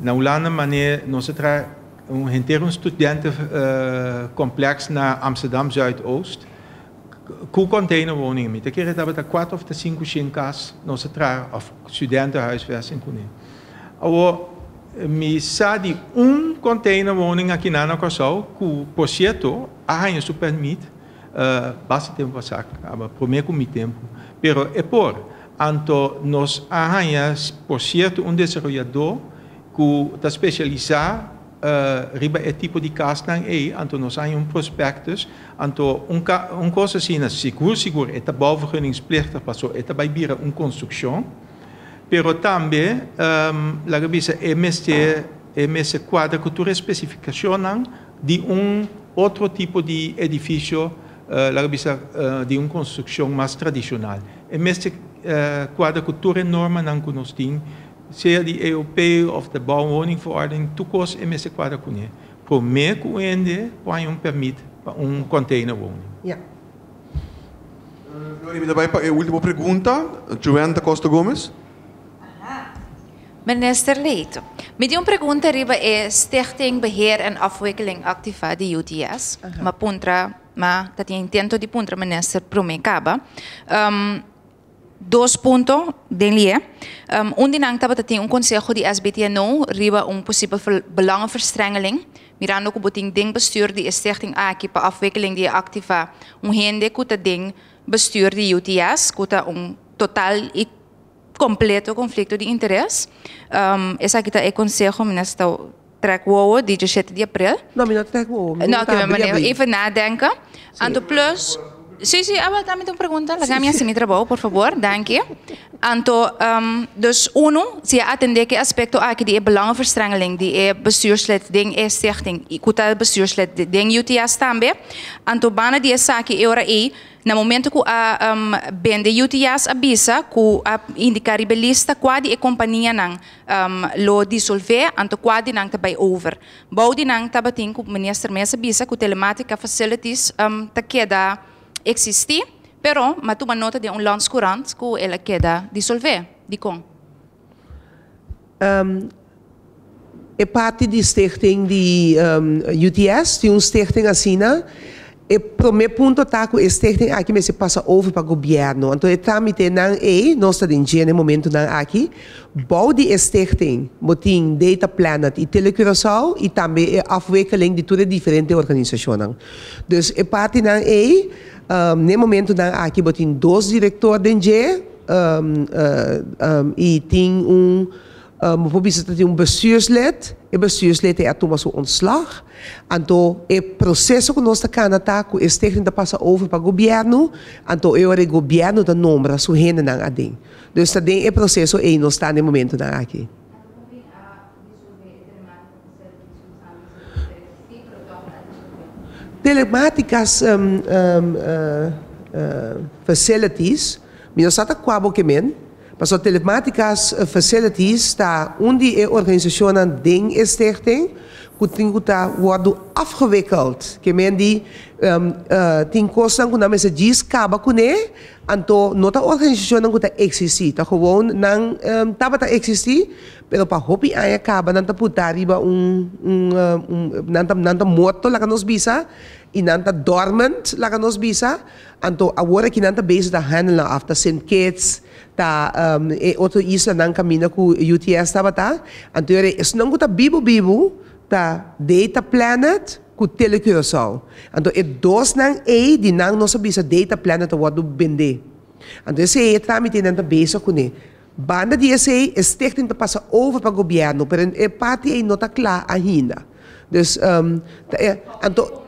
Na Hulanda manera nos a traha un henter un studenten complex na Amsterdam Zuidoost. Ku containerwoningen. Mi ta kere tabata 4 òf 5 kas nos a traha òf studentenhuisvesting kuné. Awor mi sa di un containerwoning aki na Kòrsou ku, por sierto, a haña su pèrmit basta tempu pasá, promé ku mi tempu. Pero e por, anto nos a haña, por sierto, un desaroyadó ku ta spesialisá riba e tipo di kasnan ei, anto nos a haña un prospectus, anto un kos asina, sigur sigur, e ta bouwvergunningsplichtig, paso e ta bai bira un konstrukshon, pero tambe, laga bisa, e mester kuadra ku tur spesifikashonnan di un otro tipo di edifisio, laga bisa, di un konstrukshon mas tradishonal. E mester kuadra ku tur normanan ku nos tin, sea di EOP òf de bouwwoningverordening, tur kos e mester kuadra kuné. Promé ku hende por un pèrmit pa un containerwoning. Mi bai pa e último pregunta, Joana Costa Gomes. Minister Leito, mi tin un pregunta riba e Stichting Beheer en Afwikkeling Activa di UTS. M'a puntra, m'a tabatin intento di puntra minister promé kaba. Dos punto den lie. Un di nan tabata tin un konseho di SBTNO riba un posibel belangenverstrengeling. Mirando ku bo tin den bestuur di stichting aki pa afwikkeling di Activa un hende ku ta den bestuur di UTS, ku ta un total i kompleto konflikto di interes. Esaki ta e konseho, minister trek wowo di 17 di april. No, mi no trek wowo. No, oké, maar even nadenken. Anto plus, sí, ah, tambe un pregunta. Laga mi hasi mi trabou, por fabor. Dank je. Anto, dus uno, si atendé ku e aspekto aki di belangenverstrengeling, di e bestuurslid den e stichting, i ku ta bestuurslid den UTS tambe. Anto banda di esaki e ora ei, na momento ku a bende UTS, a bisa ku a indiká riba lista kua di e kompanianan lo disolvé, anto kua di nan ta bai over. Bou di nan tabatin ku minister mes a bisa ku Telematica Facilities ta keda eksistí, pero m'a tuma nota di un landscourant ku el a keda disolvé. Dikon? E parti di stichting di UTS, tin un stichting asina. E promé punto ta ku e stichting aki mester pasa over pa gobièrnu. Anto e trámitenan ei, nos ta den dje na e momentonan aki. Bou di e stichting, bo tin Data Planet i Telecuraçao i tambe e afwikkeling di tur e diferente organisashonnan. Dus e partinan ei, na e momentonan aki bo tin dos direktor den dje, i tin un Bo por bisa ta tin un bestuurslid, e bestuurslid ei a tuma su ontslag. Anto e proseso ku nos ta kana ta ku e stichting ta pasa over pa gobièrnu, anto e ora e gobièrnu ta nombra su hendenan aden. Dus ta den e proseso ei nos ta na e momentunan aki. Telematica's facilities, mi no sa ta kua bo ke men. Pasobra Telematica's Facilities ta un di e organisashonnan den e stichting ku tin ku ta wòrdu afgewikkeld. Ke men di tin kosnan ku nan mester djis kaba kuné, anto no ta organisashonnan ku ta eksistí, ta gewoon nan tabata eksistí, pero pa hopi aña kaba nan ta puta riba un un nan ta nan ta morto laga nos bisa i nan ta dormant laga nos bisa. Anto awor aki nan ta bezig ta handle nan af, ta Sint Kitts, ta e otro islanan kaminda ku UTS tabata. Anto yora esnan ku ta bibu bibu ta Data Planet ku Tele Curaçao. Anto e dosnan ei di nan nos a bisa Data Planet a wòrdu bendé. Anto esei e trámitenan ta bezig kuné. Banda di esei e stichting ta pasa over pa gobièrnu pero e parti ei no ta kla ainda. Dus ta e anto.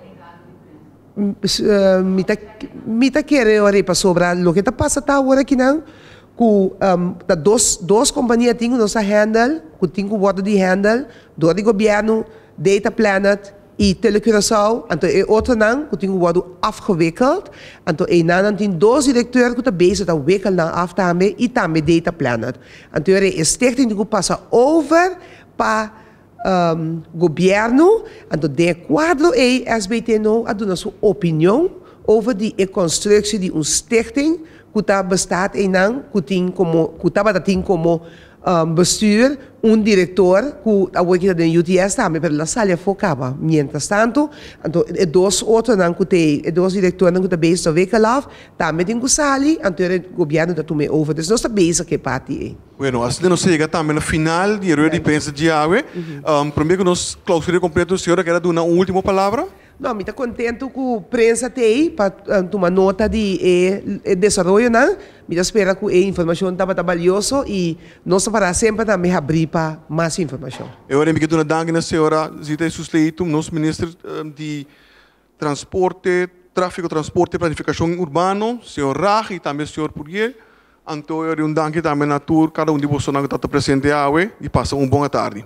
Mi ta mi ta kere ora pasobra loke ta pasa ta awor akinan ku ta dos dos kompania tin ku nos a handle ku tin ku wòrdu di handle dor di gobièrnu Data Planet i Tele Curaçao anto e otronan ku tin ku wòrdu afgewikkeld anto einan nan tin dos direkteur ku ta bezig ta wikkel nan af tambe i tambe Data Planet anto ora e stichting tin ku pasa over pa Gobierno, anto den e cuadro ey SBT no a duna su opinion over di e constructie di un stichting cu ta bestaat eynan cu tin como cu tabata tin como bestuur un director cu awor ki ta den UTS tambe pero el a sali afo caba. Mientras tanto anto e dos otronan cu ta e dos directornan cu ta bezig ta wikkel af tambe tin cu sali anto e gobierno ta tuma e over. Dus nos ta bezig cu e parti ey. Bueno, asina nos a yega tambe na final di e rueda di prensa djawe. Prome ku nos klausur'é kompleto, señora kier a duna un ultimo palabra? No, mi ta kontentu ku prensa t'ei pa tuma nota di e desaroyonan. Mi ta spera ku e informashon tabata balioso i nos ta para semper tambe habrí pa mas informashon. E ora mi ke duna danki na señora Zita Jesus Leitum, nos minister di Transporte, Tráfiko, Transporte i Planifikashon Urbano, señor Raj i tambe señor Purguier. Anto e ora un danki tambe na tur kada un di bosonan ku tabata presente awe i pasa un bon atardi.